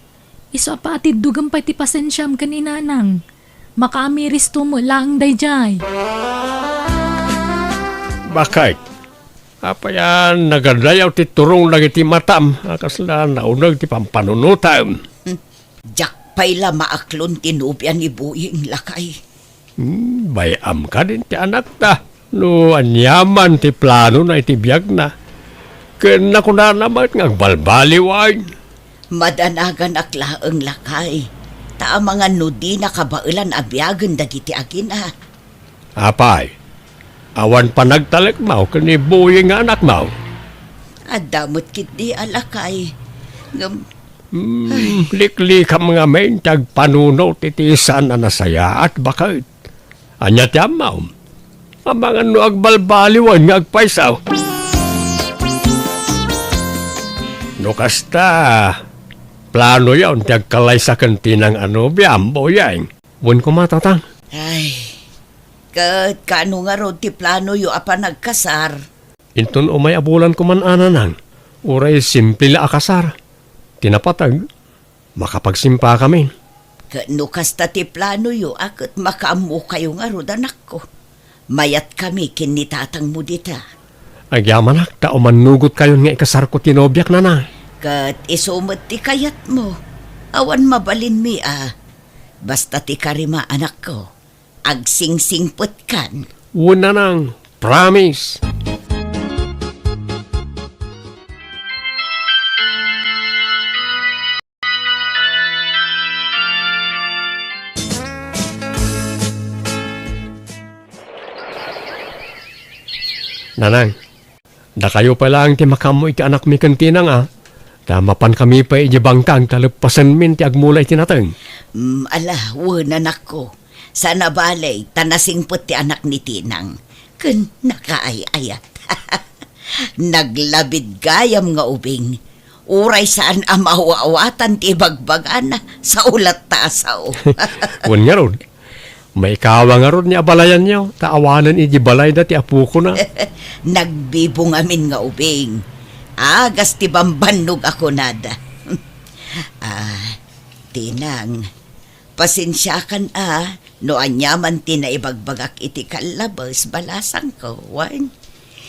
Isu a paatiddogem pay ti pasensiam ken ni Nanang. Makaamiristo met laeng daydiay. Baket? Apay a nagadayaw ti turong dagiti matam a kasla nauneg ti pampanunotam? Diak pay la maaklon ti nobia ni Boying, lakay. Hmm, bay-am kadin ti anakta no aniaman ti planona iti biagna. Ken nakunana met nga agbalbaliwen. Madanaganak laeng, lakay, ta amangan no dina kabaelan a biagen dagiti agina. Apay, awan panagtalekmo ken ni Boying nga anakmo? Adda met ketdi a lakay. Ngem, hmm, liklikam ngamin ti agpanunot iti saan a nasayaat, baket. Ania ti ammom? Amangan no agbalbaliwen nga agpayso. No kasta, planoyon ti agkalaysa ken Tinang a nobiam, Boying? Wen koma, Tatang. Ay, ket kaano ngarud ti planoyo a panagkasar? Inton umay a bulan koman a, Nanang, uray simple la a kasar. Ti napateg, makapagsimpakamin. Ket no kasta ti planoyo a ket makaammokayo ngarud, anakko, mayatkami ken ni tatangmo dita. Agyamanak ta umannugotkayon nga ikasarko ti nobiak, Nanang. Ket isu met ti kayatmo. Awan mabalinmi a. Basta ti karima, anakko. Agsingsingpetkan. Wen, Nanang. Promise. Nanang, dakayo pay laeng ti makaammo iti anakmi ken Tinang a, ta mapankami pay idiay bangkag ta leppasenmin ti agmula iti nateng. Mm, ala, wen, anakko. Saan a bale, ta nasingpet ti anak ni Tinang. Ken nakaay-ayat. Naglabid gayam nga ubing. Uray saan a maaw-awatan ti ibagbagana, sao latta a sao. Wen ngarud, maikawa ngarud ni abalayanyo, ta awanen idi balayda ti apokona. Nagbibo ngamin nga ubing. Agas ti bambannog a kunada. Ah, Tinang, pasensiakan a no aniaman ti naibagbagak iti kallabes, balasangko, wen?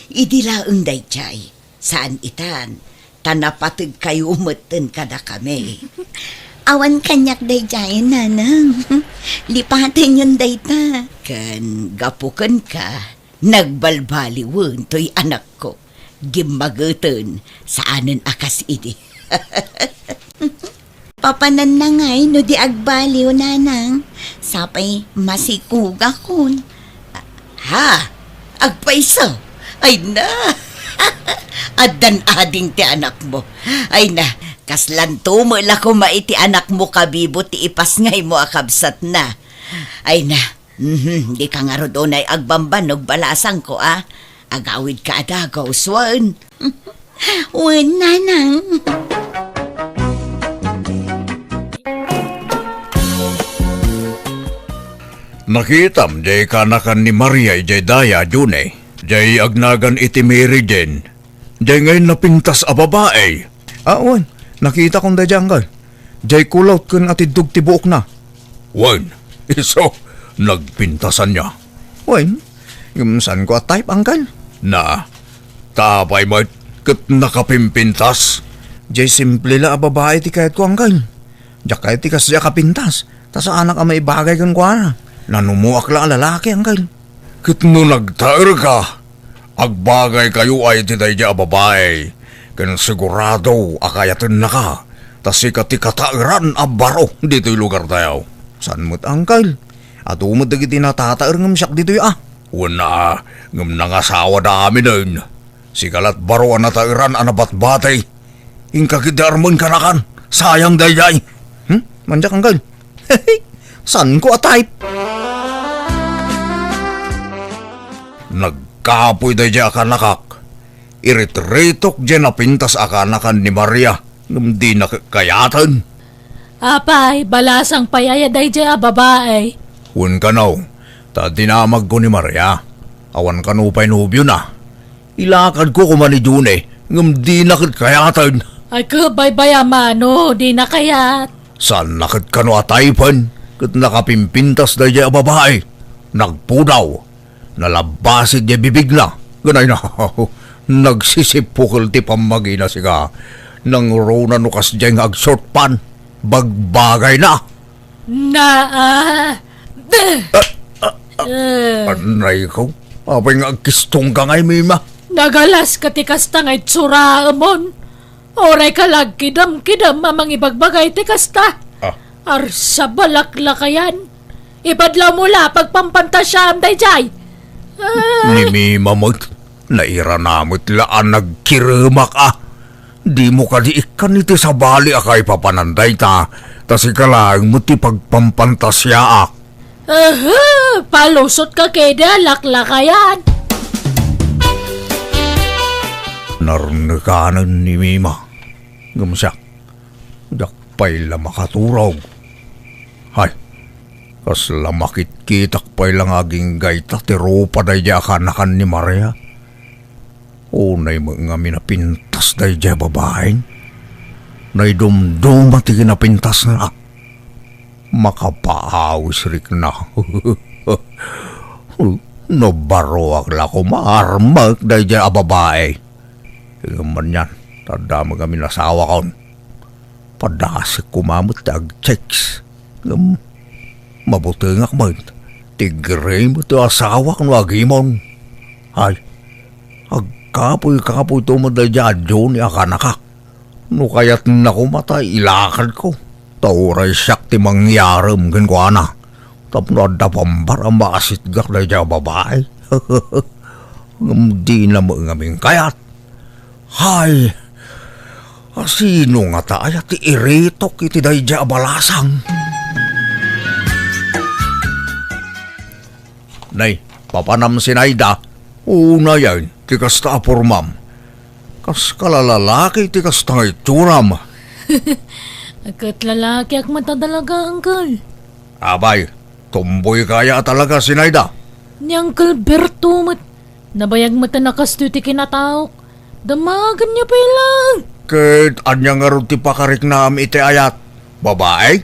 Idi laeng daydiay, saan itan, ta napategkayo metten kadakami. Awan kaniak daydiay, nanang. Lipatenyon dayta. Ken gapu kenka, nagbalbaliwen toy anakko. Gimmageten, saanen a kas idi. Papananna ngay no di agbaliw, nanang. Sapay masikugakon. Ha? Agpayso? Ay na! Addan ading ti anakmo. Ay na, kaslanto met la koma iti anakmo kabibo ti ipasngaymo a kabsatna. Ay na, mhm, dika ngarud unay agbambannog, balasangko a. Agawidka a dagus, wen? Wen, nanang. Nakitam jay kanakan ni Maria idiay daya, June, jay agnagan iti Mary Jane, jay ngay napintas a babai. Ah, wen, nakitakon daydiay, anggal. Jay kulot ken atiddog ti buokna. Wen, isu, nagpintasan nia. Wen, ngem saanko a type, anggal. Na, ta apay met ket nakapimpintas? Jay simple la a babai ti kayatko, anggal. Diak kayat ti kasdiay a kapintas, ta saanak a maibagay kenkuana. Nanumoak la a lalaki, anggal. Ket no nagtaerka, agbagaykayo ay iti daydiay a babai, ken sigurado a kayatennaka, ta sika ti kataeran a baro ditoy lugartayo. Saan met, angkel. Adu met dagiti natataer ngem siak ditoy a. Wen a, ngem nangasawada aminen. Sika lat baro a nataeran a nabatbati. Inka ketdi armen kanakan. Sayang daydiay. Hmm? Mandiak, angkel. Saanko a type. Nagkapuy daydiay a kanakak. Iritiritok diay napintas a kanakan ni Maria, ngem dina kayaten. Apay, balasang pay aya daydiay a babai? Wen kano, ta dinamagko ni Maria. Awan kano pay nobiona. Ilakadko koma ni June, ngem dina ket kayaten. Ay, ket baybay-am no, dina kayat. Saanna ket kano a typen, ket nakapimpintas daydiay a babai. Nagpudaw. Nalabbasig diay bibigna. Ganay na, nagsisipukel ti pammagina, sika. Nangruna no kasdiay nga ag-short pant. Bagbagayna. Na, ah, Ah, ah, ah, Eh. Anay ko. Apay nga agkistong ka ngay, Mima? Nagalas ka ti kasta nga itsuraemon. Uray ka la agkidam-kidam a mangibagbagay ti kasta. Ah. Arsa, balaklakayan. Ibadlaw mo la pagpampantasiaam daydiay. Ah. Ni Mima met, nairana met la a nagkiremak a. Dimo kadi ikkan iti sabali a kaipapanan dayta, ta sika laeng met ti pagpampantasiaak. Aha! Palusot ka kedi a laklakayan! Narnekanen ni Mima. Ngem siak, diak pay la makaturog. Hay, kasla makitkitak pay la nga aginggayta ti rupa daydiay a kanakan ni Maria. Unay met ngamin a pintas daydiay a babain. Naidumduma ti kinapintasna. Makapaawis rikna. No baroak la koma armek daydiay a babai. Ngem anian, ta adda met ngamin asawakon. Padasek koma met ti agchicks. Ngem, mabutengak met. Ti gray met ti asawak no agimon. Ay, agkapuy-kapuyto met daydiay a Johnny a kanakak. No kayatna koma ta ilakadko. Ta uray siak ti mangyarem kenkuana. Tapno adda pambar a maasitgak daydiay a babai. Ngem dina met ngamin kayat. Hay, asino ngata aya ti iritok iti daydiay a balasang? Nay, papanam Zinaida, unayen ti kasta a pormam. Kas kalalalaki ti kasta nga itsuram. Ket lalakiak met a talaga, Uncle. Apay, tomboy ka aya a talaga, Zinaida? Ni Uncle Berto met, nabayag met a kastoy ti kinataok. Damagenyo pay laeng. Ket ania ngarud ti pakariknam iti ayat? Babae?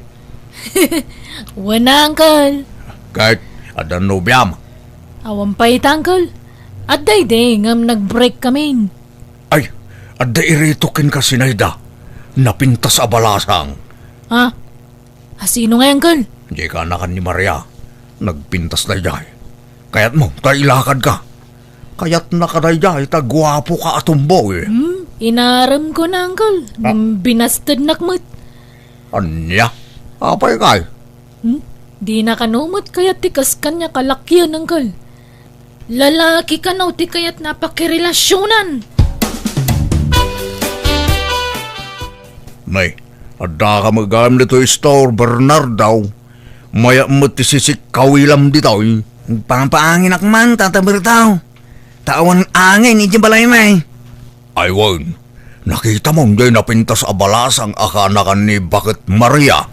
Wen, Uncle. Ket adda nobiam? Awan pay ita, Uncle. Adda idi ngem nag-break kamin. Ay, adda iritok kenka, Zinaida. Napintas a balasang. Ha? Asino ngay, Uncle? Diay kaanakan ni Maria. Nagpintas daydiay. Kayatmo ta ilakadka? Kayatnaka daydiay ta guapoka a tomboy. Hmm, inaremko na, Uncle. Ah. Ngem binastednak met. Ania? Apay kay? Hmm? Dina kano met kayat ti kas kaniak a lakien, Uncle. Lalaki kano ti kayatna a pakirelasionan. Nay, addaka met gayam ditoy store, Bernardo. Mayat met ti sisikkawilam ditoy. Agpapaanginak man, Tata Berto. Ta awan angin idiay balaymi. Ay wen, nakitam diay napintas a balasang a kaanakan ni Baket Maria?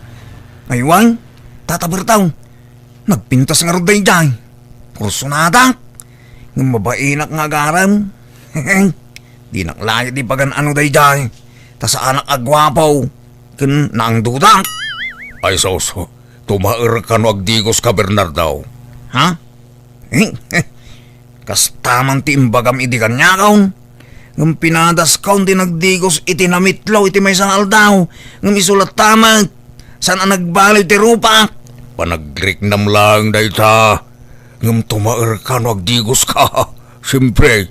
Ay wen, Tata Berto, nagpintas ngarud daydiay. Kursonadak. Ngem mabainak nga agarem. Dinak layo ti pagan-ano daydiay. Ta saanak a guapo. Ken naangdudak. Ay sus, tumaer kano agdigoska, Bernardo. Ha? Kasta man ti imbagam idi kaniakon. Ngem pinadaskon ti nagdigos iti namitlo iti maysa nga aldaw. Ngem isu latta met, saan a nagbaliw ti rupak. Panagriknam laeng dayta. Ngem tumaerka no agdigoska. Siempre,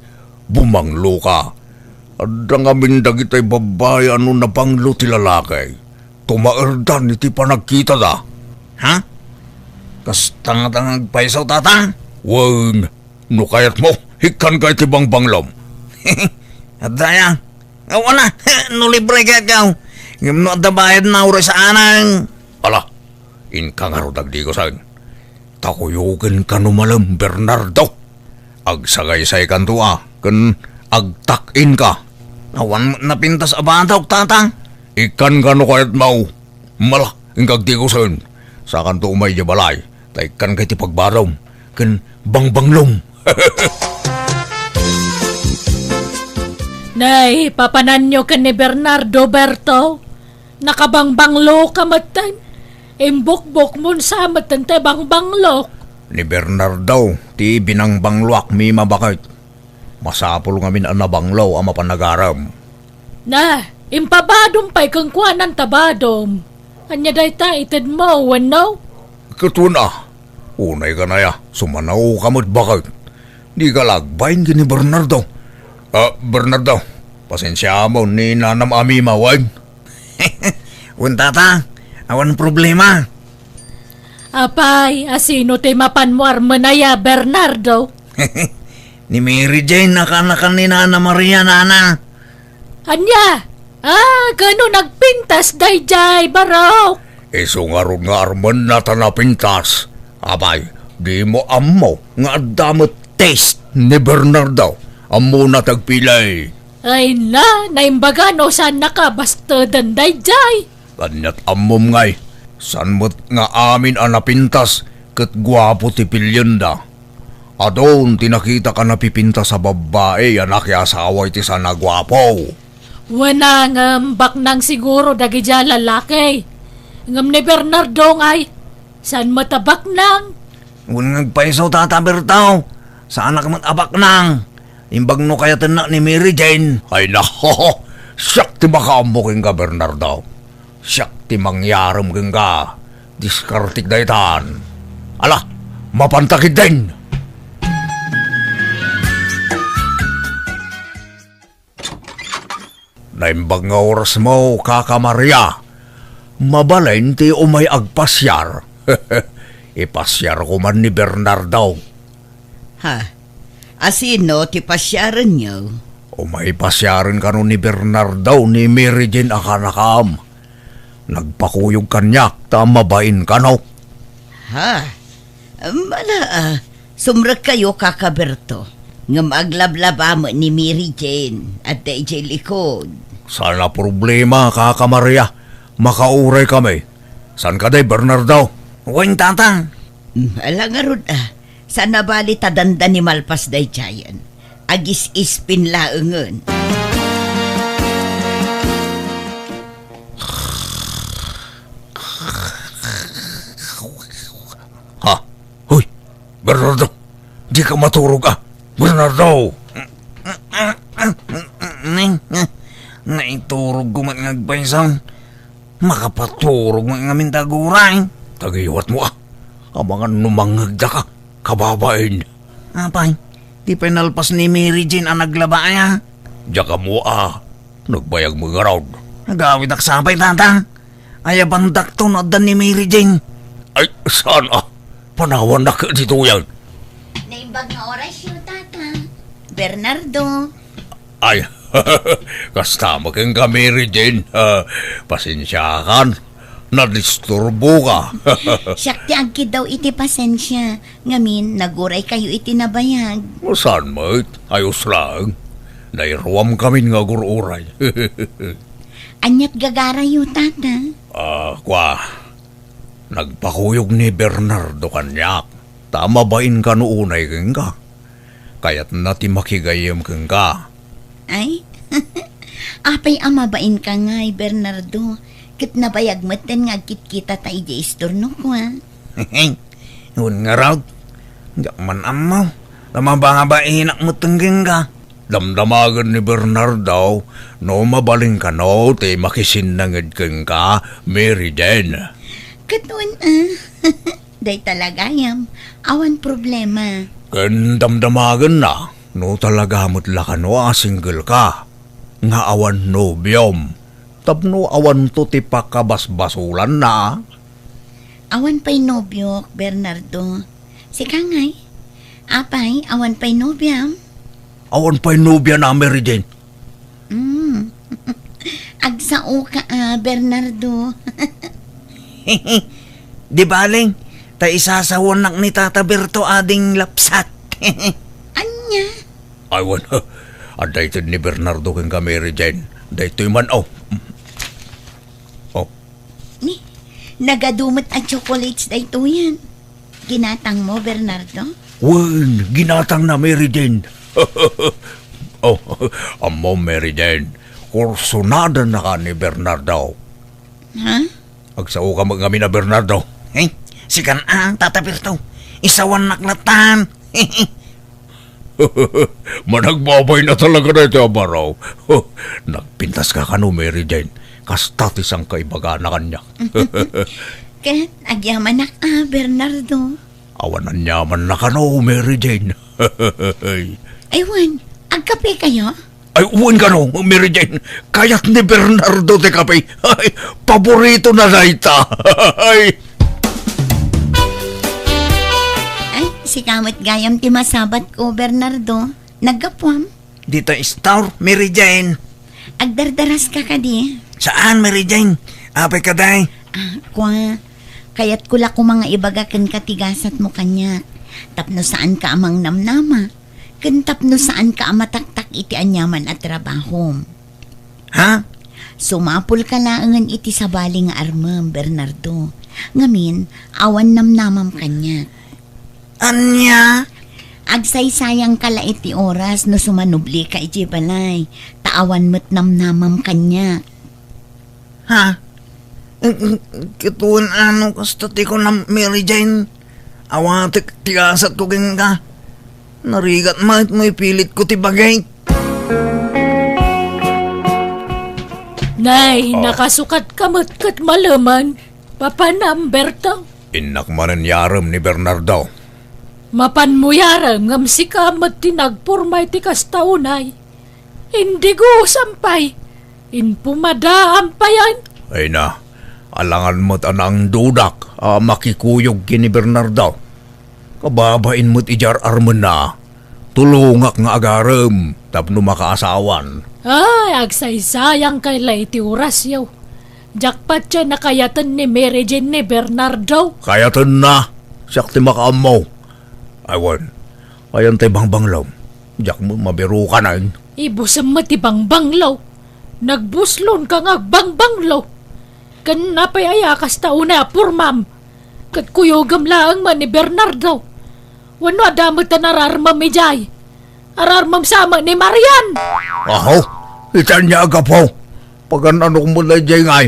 bumangloka. Adda ngamin dagitay babbai a no nabanglo ti lalaki, tumaerdan iti panagkitada. Ha? Kasta ngata nga agpayso, Tata? Wen, no kayatmo, ikkanka iti bangbanglom. Adda aya? Awan a, no libre kayatko. Ngem no adda bayadna, uray saanen. Ala, inka ngarud agdigosen. Ta kuyokenka no malem, Bernardo. Agsagaysaykanto a, ken agtak-inka. Awan met napintas a batok, Tata. Ikkanka no kayatmo. Mala, inka agdigosen. Sakanto umay idiay balay, ta ikkanka iti pagbadom, ken bangbanglom. Nay, papananyo ken ni Bernardo, Berto? Nakabangbangloka metten. Imbukbokmon sa metten ti bangbanglok. Ni Bernardo ti binangbangloak, Mima, baket. Masapul ngamin a nabanglo a mapan agarem. Na, impabadom pay kenkuana ta badom. Ania dayta itedmo, wenno? Ket wen a, unay kanaya, sumanawka met, baket. Dika la agbain ken ni Bernardo. Ah, Bernardo, pasensiaam ni nanam a Mima, wen? Wen, Tata, awan problema. Apay, asino ti mapanmo armen aya, Bernardo? Ni Mary Jane a kaanakan ni Nana Maria, nana. Ania? Ah, kano nagpintas daydiay, barok? Isu ngarud nga armenna ta napintas. Apay, dimo ammo nga adda met taste ni Bernardo. Ammona ti agpili. Ay na, naimbaga no saannaka basteden daydiay. Ania't ammom ngay, saan met nga amin a napintas ket guapo ti pilienda. Adun ti nakitak a napipintas a babbai a nakiasawa iti saan a guapo. Wen a, ngem baknang siguro dagidiay a lalaki. Ngem ni Bernardo ngay, saan met a baknang? Wen nga agpayso, Tata Berto, saanak met a baknang. Imbag no kayatennak ni Mary Jane. Ay na, siak ti makaammo kenka, Bernardo. Siak ti mangyarem kenka. Diskartek daytan. Ala, mapanta ketdin. Naimbag nga orasmo, Kaka Maria. Mabalin ti umay agpasiar. Ipasiarko man ni Bernardo. Ha? Asino ti pasiarenyo? Umay pasiaren kano ni Bernardo ni Mary Jane a kaanakam. Nagpakuyog kaniak ta mabain kano. Ha? Mala, ah, sumrekkayo, Kaka Berto. Ngem aglablaba met ni Mary Jane, adda idiay likod. Saan a problema, Kaka Maria. Makauray kami. Saan kadi, Bernardo? Wen, Tata. Hmm, ala ngarud, a. Saan a bali ta dandani malpas daydiayen. Agis-ispin laengen. Ha? Hoy, Bernardo, dika maturog, a. Bernardo! Naiturogko met nga agpayso. Makapaturog met ngamin ta aguray. Tagiwatmo, a. Amangan no mangngegdaka, kababain. Apay, di pay nalpas ni Mary Jane a naglaba aya? Diak ammo, a. Nagbayag met ngarud. Agawidak sa pay, Tata. Ayabandakto no adda ni Mary Jane. Ay, saan, a? Panawannak ditoyen. Naimbag nga orasyo, Tata. Bernardo. Ay, kasta met kenka, Mary Jane. A, pasensiakan. Nadisturboka. Siak ti agkiddaw iti pasensia. Ngamin, naguraykayo iti nabayag. Saan met? Ayos laeng. Nairuamkamin nga agur-uray. Ania't gagarayo, Tata? A, kua, nagpakuyog ni Bernardo kaniak, ta mabain kano unay kenka. Kayatna ti makigayyem kenka. Ay? Apay a mabainka ngay, Bernardo, ket nabayag metten nga agkitkitata idiay istornok, a? Wen ngarud, diak man ammo, ta mababainak metten kenka. Damdamagen ni Bernardo no mabalin kano ti makisinnanged kenka, Mary Jane. Ket wen, a. Dayta la gayam, awan problema. Ken damdamagenna no talaga met la kano a single ka, nga awan nobiom, tapno awanto ti pakabasbasolanna. Awan pay nobiok, Bernardo. Sika ngay? Apay, awan pay nobiam? Awan pay nobiana, Mary Jane. Mm. Agsaoka, a, Bernardo. Di bale, ta isasawannak ni Tata Berto ading lapsat. Ania? Ay, wen, adda ited ni Bernardo kenka, Mary Jane. Daytoy man, o. O. Ni, nagadu met a chocolates daytoyen. Ginatangmo, Bernardo? Wen, ginatangna, Mary Jane. O, ammom, Mary Jane, kursunadannaka ni Bernardo. Ha? Agsaoka met ngamin a Bernardo. Eh, sikan a, Tata Berto. Isawannak latan. Managbabayna talaga daytoy a baro. Nagpintaska kano, Mary Jane. Kasta ti sangkaibagana kaniak. Ket agyamanak a, Bernardo. Awan aniamanna kano, Mary Jane. Ay, wen, agkapekayo? Ay, wen kano, Mary Jane. Kayat ni Bernardo ti kape. Ay, paboritona dayta. Ay. Ay, sika met gayam ti masabatko, Bernardo. Naggapuam? Dita istor, Mary Jane. Agdardaraska kadi? Saan, Mary Jane? Apay kadi? A, kua, kayatko la koma nga ibaga kenka ti gasatmo kaniak, tapno saanka a mangnamnama, ken tapno saanka a mataktak iti aniaman a trabahom. Ha? Sumapulka laengen iti sabali nga armem, Bernardo. Ngamin, awan namnamam kaniak. Ania? Agsaysayangka la iti oras no sumanublika idiay balay, ta awan met namnamam kaniak. Ha? Ket wen ano kasta ti kunam, Mary Jane? Awatek ti gasatko kenka. Narigat met no ipilitko ti bagik. Nay, oh, nakasukatka met ket malemen. Papanam, Berto? Innak manen yarem ni Bernardo. Mapanmo yarem ngem sika met ti nagpurma iti kasta unay. Indigusam pay. Inpumadaam payen. Ay na, alangan met a naangdudak a makikuyog ken ni Bernardo. Kababain met idi ar-armenna, tulongak nga agarem tapno makaasawan. Ay, agsaysayangkay la iti orasyo. Diak patien a kayaten ni Mary Jane ni Bernardo. Kayatenna, siak ti makaammo. Ay wen, ayan tay bangbanglom. Diak met mabirukanen. Ibusem met ti bangbanglo. Nagbuslon ka nga agbangbanglo. Ken apay aya kasta unay a pormam? Ket kuyogem laeng met ni Bernardo. Wenno adda met a nararmem idiay? Ararmem sa met ni Marian. Aho, ita ania a gapu. Pagan-anok met daydiay ngay.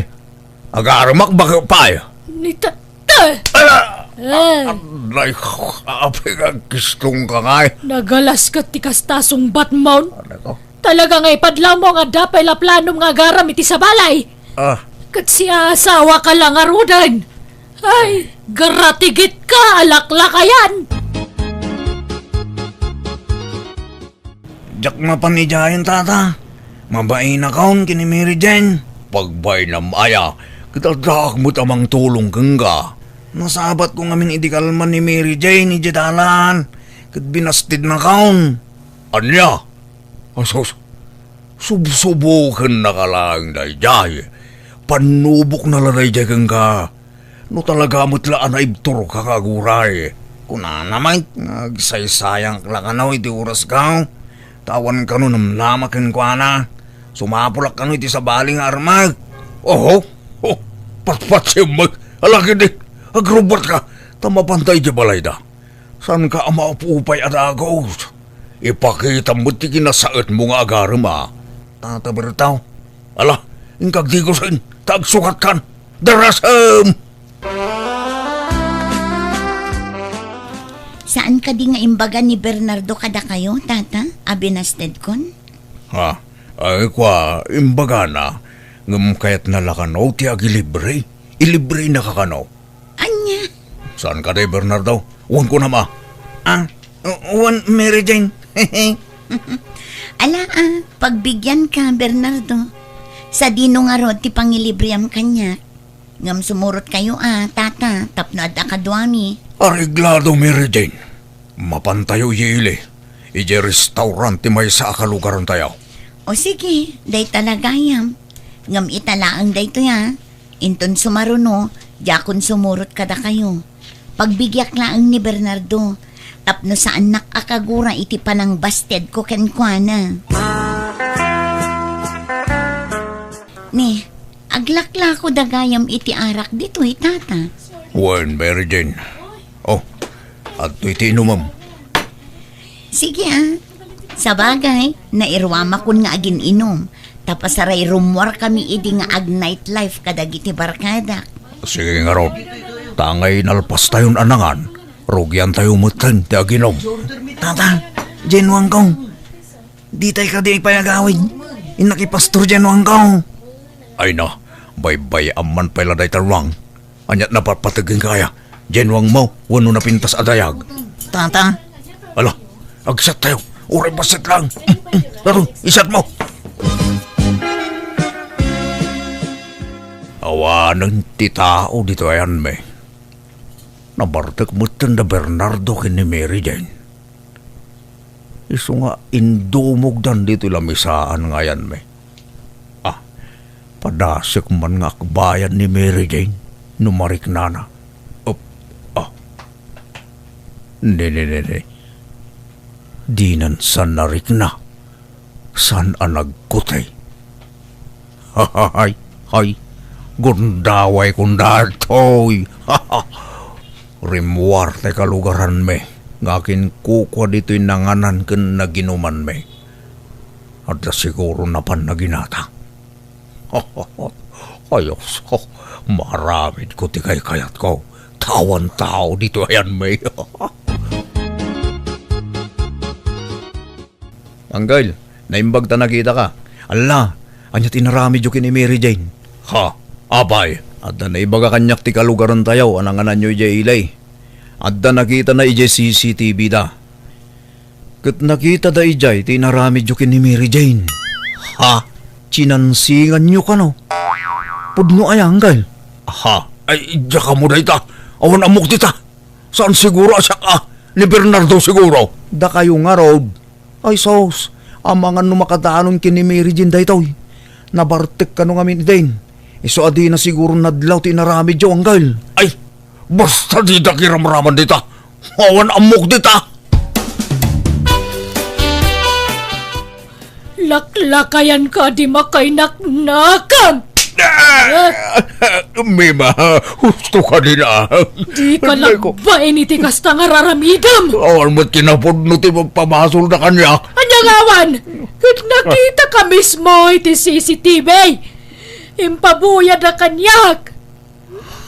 Agaremak baket pay. Ni ta-, ta-, Ala! Eh. Nay, apay nga agkistong ka ngay. Nagalas ket ti kasta sungbatmon. Ano ko? Talaga nga ipadlawmo nga adda pay la planom nga agarem iti sabalay. Ah. Ket siasawaka la ngaruden. Ay, garatigit ka, alaklakayan! Diak mapan idiayen, tata. Mabainakon ken ni Mary Jane. Pagbainam aya, ket addaak met a mangtulong kenka. Nasabatko ngamin idi kalman ni Mary Jane idiay dalan, ket binastednakon. Ania? Asus, subsubokennaka laeng daydiay. Pannubokna la daydiay kenka. No talaga met la a naibturka nga aguray. Kunana met nga agsaysayangak la kano iti orasko. Ta awan kano namnama kenkuana. Sumapulak kano iti sabali nga armek. Oho, oh, patpatsem met. Ala ketdi, agrubbuatka. Ta mapanta idiay balayda. Saanka a maupupay a dagus? Ipakitam met ti kinasaetmo nga agarem a. Tata Berto. Ala, inka agdigusen, ta agsukatkan. Darasem! Saan kadi nga imbaga ni Bernardo kadakayo, tata, a binastedkon? Ha? Ay, kua, imbagana, ngem kayatna la kano ti agilibre? Ilibrenaka kano? Ania? Saan kadi, Bernardo? Wen kunam a. Ah, wen, Mary Jane. Ala, ah, pagbigianka, Bernardo. Sadino ngarud ti pangilibream kaniak? Ngem sumurotkayo a, tata, tapno adda kaduami. Areglado, Mary Jane. Mapantayo idiay ili, idiay restaurant ti maysa a kalugarantayo. O sige, dayta la gayam. Ngem ita laeng daytoy a, inton sumaruno, diakon sumurot kadakayo. Pagbigiak laeng ni Bernardo, tapno saannak a kagura iti panangbastedko kenkuana. Ni, aglaklako da gayam iti arak ditoy, tata. Wen, Mary Jane. Oh, adtoy ti inumem. Sige, ah. Sabagay, nairuamakon nga agin-inum, ta pasaray rummuarkami idi nga ag-nightlife kadagiti barkadak. Sige ngarud, ta angay nalpastayon a nangan, rugiantayo metten ti aginum. Tata, Januangko. Ditay kadi pay agawid? Innak i Pastor Januangko. Ay na, baybay-am man pay la dayta ruang. Aniat napatpateg kenka aya? Januangmo wenno napintas a dayag? Tata. Ala, agsat tayo. Uray bassit lang. Mm, mm, Laro, isat mo. Awanen ti tao ditoy ayanmi. Nabartek metten da Bernardo ken ni Mary Jane. Isu nga indumogdan ditoy lamisaan nga ayanmi. Ah, padasek man nga akbayan ni Mary Jane no mariknana. Op, ah. Ne, ne, ne, ne. Dinan san narikna. Saan a nagkutay? Hay, hay, gundaway kun daytoy. Rimmuar ti kalugaranmi nga akinkukua ditoy nanganan ken naginumanmi. Adda siguro napan naginata. Ayos, maaramidko ti kaykayatko. Tawan tao ditoy ayanmi. Angkel, naimbag ta nakitaka. Alla, ania ti inaramidyo ken ni Mary Jane? Ha? Apay? Adda naibaga kaniak ti kalugarantayo a nangananyo idiay ili. Adda nakitana idiay C C T V da. Ket nakitada idiay ti inaramidyo ken ni Mary Jane. Ha? Chinansinganyo kano? Pudno aya, Angkel? Ha? Ay, diak ammo dayta. Awan ammok dita. Saan siguro a siak a? Ni Bernardo siguro. Dakayo ngarud. Ay sus, amangan no makadanon ken ni Mary Jane daytoy. Nabartek kano ngamin idin. Isu a dina siguro nadlaw ti inaramidyo, Angkel. Ay, basta dida kiramraman dita. Awan ammok dita. Laklakayanka a di makainaknakam! Ah! Mima, husto ka din, ah. Dika Ay, ko. Nagbain iti kasta nga raramidem! Awan met kinapudno ti magpamasolda kaniak. Ania ngawan? Ket nakitaka mismo iti C C T V. Impabuyadda kaniak.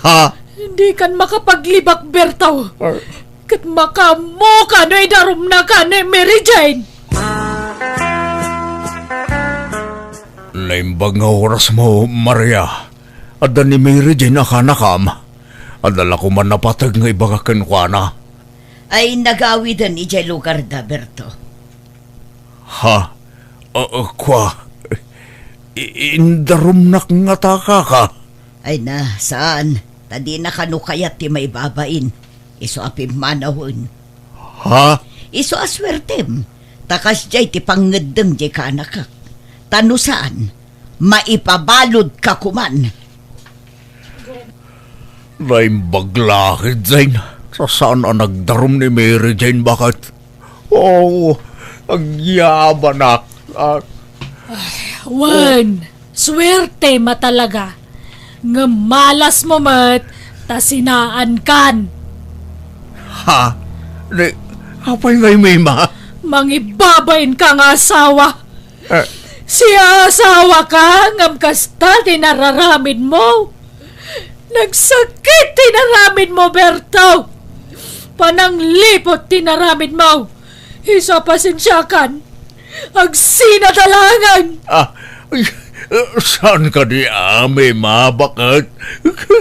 Ha? Dikan makapaglibak, Berto. Ah. Ket makaammoka no idarumnaka ni Mary Jane. Naimbag nga orasmo, Maria. Adda ni Mary Jane a kanakam. Adda la koman napateg nga ibaga kenkuana. Ay, nagawiden idiay lugarda, Berto. Ha? Ah, ah, kua? I-, indarumnak ngata, kaka? Ay na, saan. Ta dina kano kayat ti maibabain. Isu a pimmanawen. Ha? Isu a suertem. Ta kasdiay ti pangngeddem diay kaanakak. Ta no saan, maipabaludka koman. Naimbag la, Jane. Saan a nagdarum ni Mary Jane, baket? Oh, agyabanak. Ah. Wen, suertem a talaga. Ngem malasmo met ta sinaankan. Ha? Ni, apay ngay, Mima? Mangibabainka nga asawa. Eh. Siasawaka, ngem kasta ti nararamidmo. Nagsakit ti inaramidmo, Berto. Panangliput ti inaramidmo. Isu a pasensiakan. Agsinadalagan. Ah, ay, saan kadi, Mima, baket?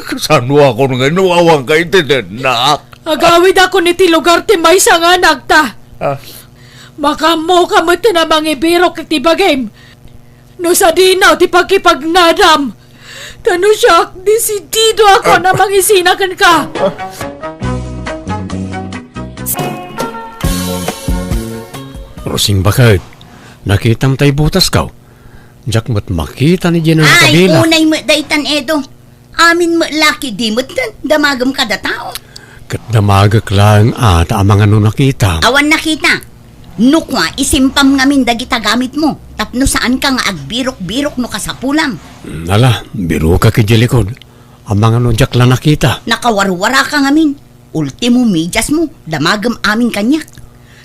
Kasano ako nga inuawan ka iti denak? Agawidakon iti lugar ti maysa nga anakta. Ah. Makaammoka met a mangibirok iti bagim. No sadino ti pakipagnadam, ta no siak, desididoakon a mangisina kenka. Rosing, baket, nakitam tay butasko? Diak met makita ni Gina. Ay, nakabila. Unay met daytan, Edo. Amin met laki di met damagem kada tao. Ket damagek laeng a ta amangan no nakita. Awan nakita. No kua, isimpam ngamin dagita gamitmo, tapno saanka nga agbirok-birok no kasapulam. Hmm, ala, birokak idiay likod. Amangan no diak la nakita. Nakawarwaraka ngamin. Ultimo, mediasmo, damagem amin kaniak.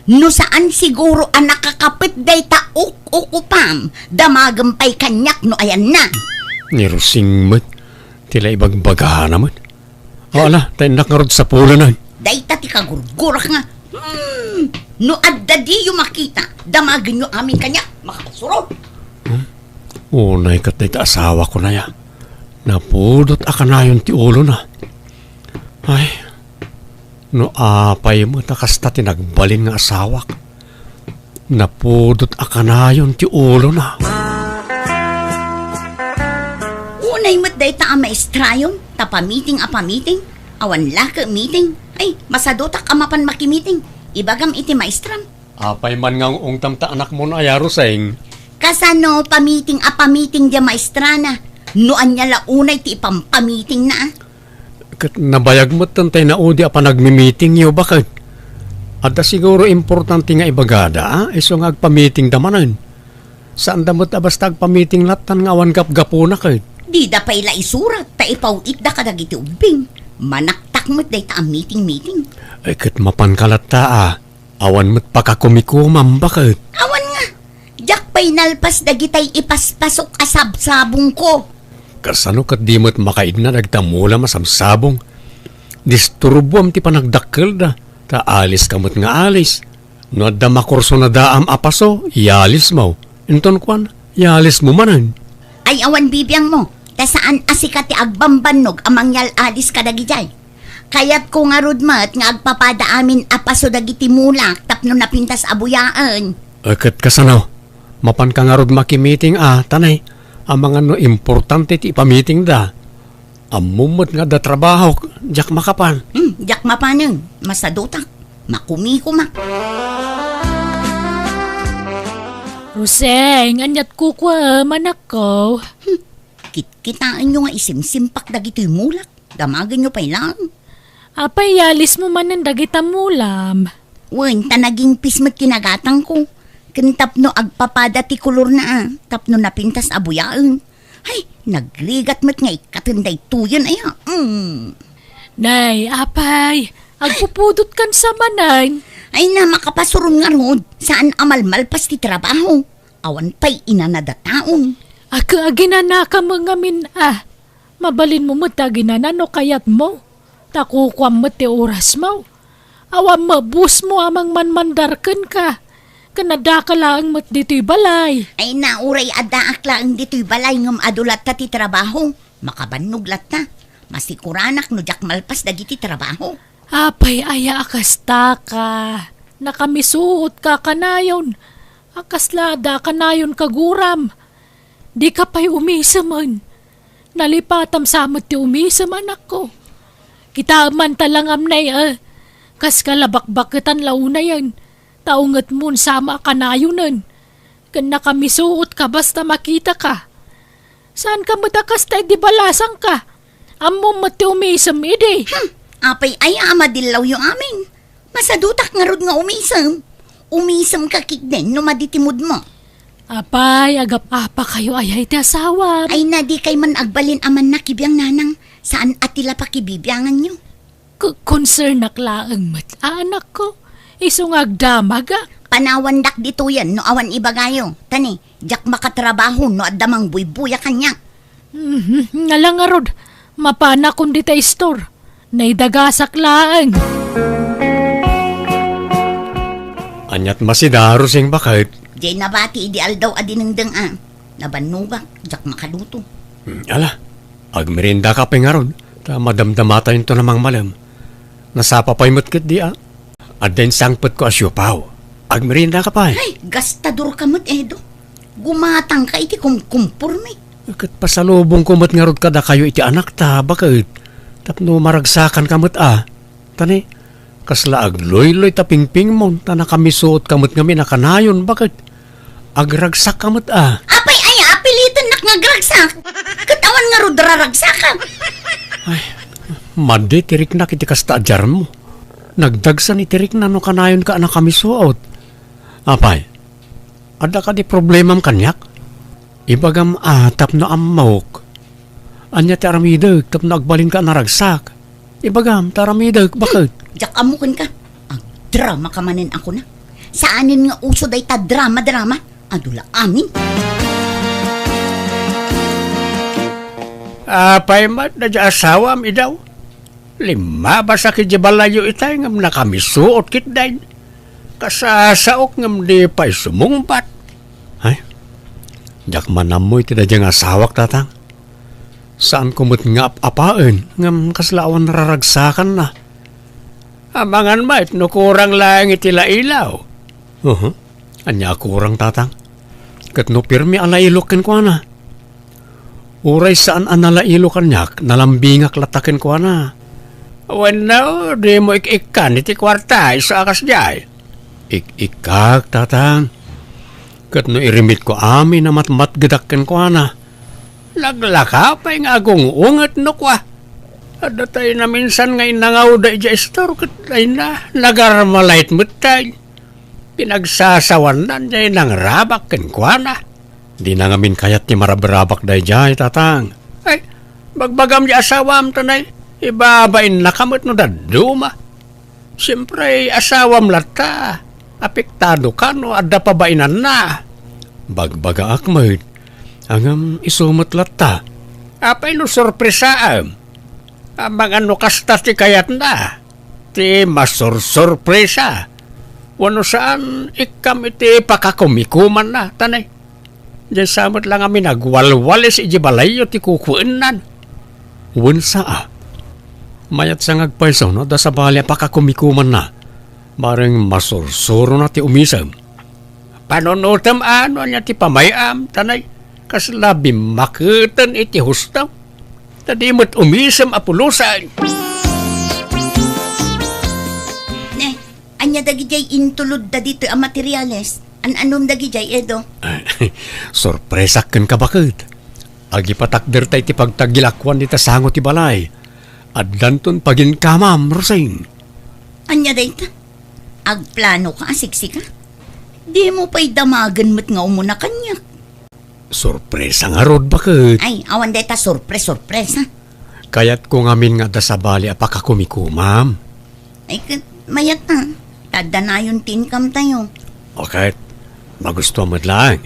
No saan siguro a nakakapet dayta uk-ukupam, damagem pay kaniak no ayanna. Ni Rosing met ti la ibagbagana met. O, ala, ta innak ngarud sapulan. Dayta ti kagurgurak nga, hmm, no adda diyo makita, damagenyo amin kaniak, makapasuro. Hmm? Unay ket dayta asawako aya. Napudot a kanayon ti ulona. Ay, no apay met a kasta ti nagbalin nga asawak. Napudot a kanayon ti ulona. Unay met dayta a maestrayon, ta pamiting a pamiting, awan lake meeting. Ay, masadutak a mapan makimiting. Ibagam iti maestram. Apay man nga ung-ungtam ta anakmon aya, Rosing? Kasano pamiting a pamiting diay maestrana? No ania la unay ti ipampamitingna, a? Ket nabayag metten tay naudi a panagmimitingyo, baket. Adda siguro importante nga ibagada, a? Isu nga agpamitingda manen. Saanda met a basta agpamiting lattan nga awan gapgapuna ket. Dida pay la isurat ta ipaw-itda kadagiti ubbing. Manaktak met dayta a miting-miting. Ay, ket mapanka latta, a. Awan met pakakumikomam, baket. Awan nga. Diak pay nalpas dagitay ipaspasok a sabsabongko. Kasano ket di met makaidna dagita mulam a sabsabong? Disturbuam ti panagdakkelda, ta aliska met nga alis. No adda makursunadaam a paso, ialismo. Inton kuan, ialismo manen. Ay, awan bibiangmo, ta saan a sika ti agbambannog a mangyal-alis kadagijay. Kayatko ngarud met nga agpapada amin a paso dagiti mulak tapno napintas a buyaen. E, ket kasano? Mapanka ngarud makimiting a, tanay, amangan no importante ti ipamitingda. Ammom met nga adda trabahok, diak makapan. Hmm, diak mapanen. Masadutak. Makumikomak. Rosing, aniat kukuam, anakko? Hmm, kitkitaenyo nga isimsimpak dagitoy mulak. Damagenyo pay laeng. Apay, ialismo manen dagita mulam? Wen, ta nagingpis met kinagatangko. Ken tapno agpapada ti kolorna, a, tapno napintas a buyaen. Hay, nagrigat met nga ikkaten daytoyen, aya. Mm. Nay, apay, agpupudotkan sa manen. Ay na, makapasuron ngarud, saan a malmalpas ti trabaho. Awan pay inanada taon. Ag-, aginanakam ngamin a. Mabalinmo met ta aginana no kayatmo. Ta kukuam met ti orasmo. Awan mabusmo a mangmanmandar kenka. Ken addaka laeng met ditoy balay. Ay na, uray addaak laeng ditoy balay ngem adu latta ti trabaho. Makabannog latta. Masikuranak no diak malpas dagiti trabaho. Apay aya a kasta ka? Nakamisuot ka kanayon. A kasla adda kanayon kaguram. Dika pay umisemen. Nalipatam sa met ti umisem, anakko. Kitaem man ta langam nay, a. Kas ka la bakbaketan la unayen. Ta ungetmon sama a kanayonen. Ken nakamisuot ka basta makita ka. Saan ka met a kasta idi balasang ka? Ammom met ti umisem idi. Hmm, apay aya a madillawyo amin? Masadutak ngarud nga umisem. Umisem ka ketdin no madi ti moodmo. Apay, agap-apa kayo ayay ti asawam. Ay na, di kay man agbalin a mannakibiang nanang. Saan a ti la pakibibianganyo? Ku-, konsernak laeng met, a, anakko. Isu nga agdamagak. Panawandak ditoyen no awan ibagayo. Tani, diak makatrabaho no adda mangbuybuya kaniak. Mhm, nga la ngarud, mapanakon dita istor. Naidagasak laeng. Aniat masida, Rosing, baket? Diay nabati idi aldaw a dinengdeng a. Nabannogak, diak makaluto. Hmm, ala, agmerienda ka pay ngarud, ta madamdamatayonto a mangmalem. Nasapa pay met ketdi a. Adda insangpetko a siopaw. Agmerienda ka pay? Ay, gastador ka met, Edo. Gumatang ka iti kumkumpormi. Ket pasalubongko met ngarud kadakayo iti anakta, baket. Tapno maragsakan ka met a. Tani, kasla agluyloy ta pingpingmon, ta nakamisuot ka met ngamin a kanayon, baket. Agragsak ka met a. Apay aya a pilitennak nga agragsak? Ket awan ngarud raragsakak. Ay, madi ti riknak iti kasta a diarmo. Nagdagsan iti rikna no kanayonka a nakamisuot. Apay, adda kadi problemam kaniak? Ibagam a tapno ammok. Ania ti aramidek tapno agbalinka a naragsak? Ibagam ta aramidek, baket? Diak ammo kenka. Agdrama ka manen a kuna. Saanen nga uso dayta drama-drama. Adu la amin. Apay met daydiay asawam, Edo? Limmabasak idiay balayyo itay ngem nakamisuot ketdin. Kasasaok ngem di pay sumungbat. Ay, diak man ammo iti daydiay nga asawak, tatang. Saanko met nga ap-apaen ngem kasla awan raragsakanna. Amangan met no kurang laeng iti lailaw. Uhu. Ania a kurang, tatang? Ket no pirmi a lailok kenkuana? Uray saan a nalailo kaniak, nalambingak latta kenkuana. Wenno, dimo ik-ikkan iti kuarta, isu a kasdiay? Ik-ikkak, tatang. Ket no irimitko amin a matmatgedak kenkuana, naglaka pay nga agung-unget no kua. Adda tay naminsan nga innangawda idiay istor ket dayna, nagarmalait met tay. Pinagsasawannan jay nangrabak kenkuana. Dina ngamin kayat ti marabrabak dayjay, tatang. Ay, bagbagam jay asawam, tanay, ibabainnaka met no dadduma. Siempre, asawam latta. Apektado ka no adda pabainanna. Bagbagaak met. Ngem isu met latta. Apay no sorpresaem? Amangan no kasta ti kayatna. Ti masursurpresa. Wenno saan, ikkam iti pakakumikumanna, tanay. Diay sa met la ngamin agwalwalis idiay balayyo ti kukuennan. Wen saa. Mayat sa nga agpayso no adda sabali a pakakumikumanna. Bareng masursurona ti umisem. Panunotem a no ania ti pamay-am, tanay, kasla bimmaketen iti husto. Ta di met umisem a pulosan. Ne, ania dagidiay intulodda ditoy a materiales? An-anom dagidiay, Edo? Sorpresak kenka, baket. Agipatakderta iti pagtagilakuan dita sango ti balay. Addanton paginkamam, Rosing. Ania dayta? Agplano ka a siksika? Dimo pay damagen met nga umuna kaniak. Sorpresa ngarud, baket. Ay, awan dayta sorpres-sorpresa. Kayatko ngamin nga adda sabali a pakakumikomam. Ay, ket mayat a. Ta adda nayon ti income tayo. Okay. Magustuam met laeng.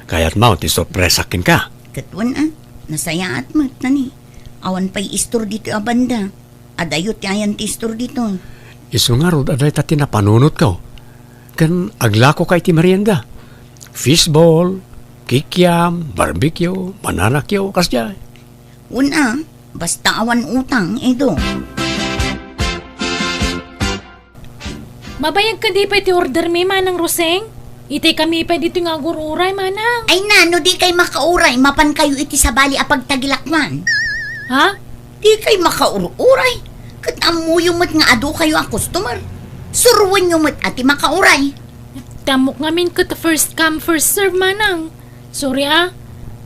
Kayatmo ti sorpresa kenka. Ket wen a, nasayaat met, nani. Awan pay istor ditoy a banda. Adayo ti ayan ti istor ditoy. Isu ngarud a dayta ti napanunotko. Ken aglakoka iti merienda. Fishball, kikiam, barbecue, banana cue, kasdiay. Wen a, basta awan utang, Edo. Mabayag kadi pay ti order mi, Manang Roseng? Itay kami pay ditoy nga agur-uray, Manang. Ay na, no di kay makauray, mapan kayo iti sabali a pagtagilakwan. Ha? Di kay makaururay. Ket ammoyo met nga adu kayo a customer. Suroenyo met a ti makauray. Ti ammok ngamin ket first come, first serve, Manang. Sorry a,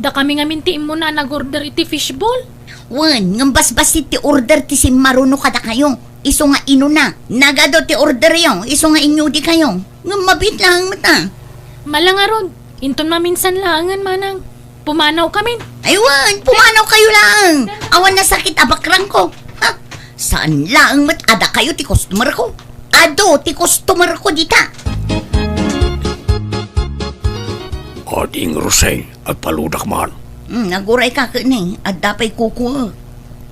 dakami ngamin ti immuna a nag-order iti fishball. Wen, ngem basbassit ti order ti simmaruno kadakayo. Isu nga inuna, nagadu ti orderyo, isu nga inyudi kayo. Ngem mabiit laeng met a. Mala ngarud, inton maminsan laengen, Manang. Pumanaw kamin. Ay wen, pumanaw kayo laeng. Awan nasakit a bakrangko. Ha? Saan laeng met a dakayo ti customerko. Adu ti customerko dita. Ading Roseng, agpaludak man. Hmm, aguray ka ket ni, adda pay kukuek.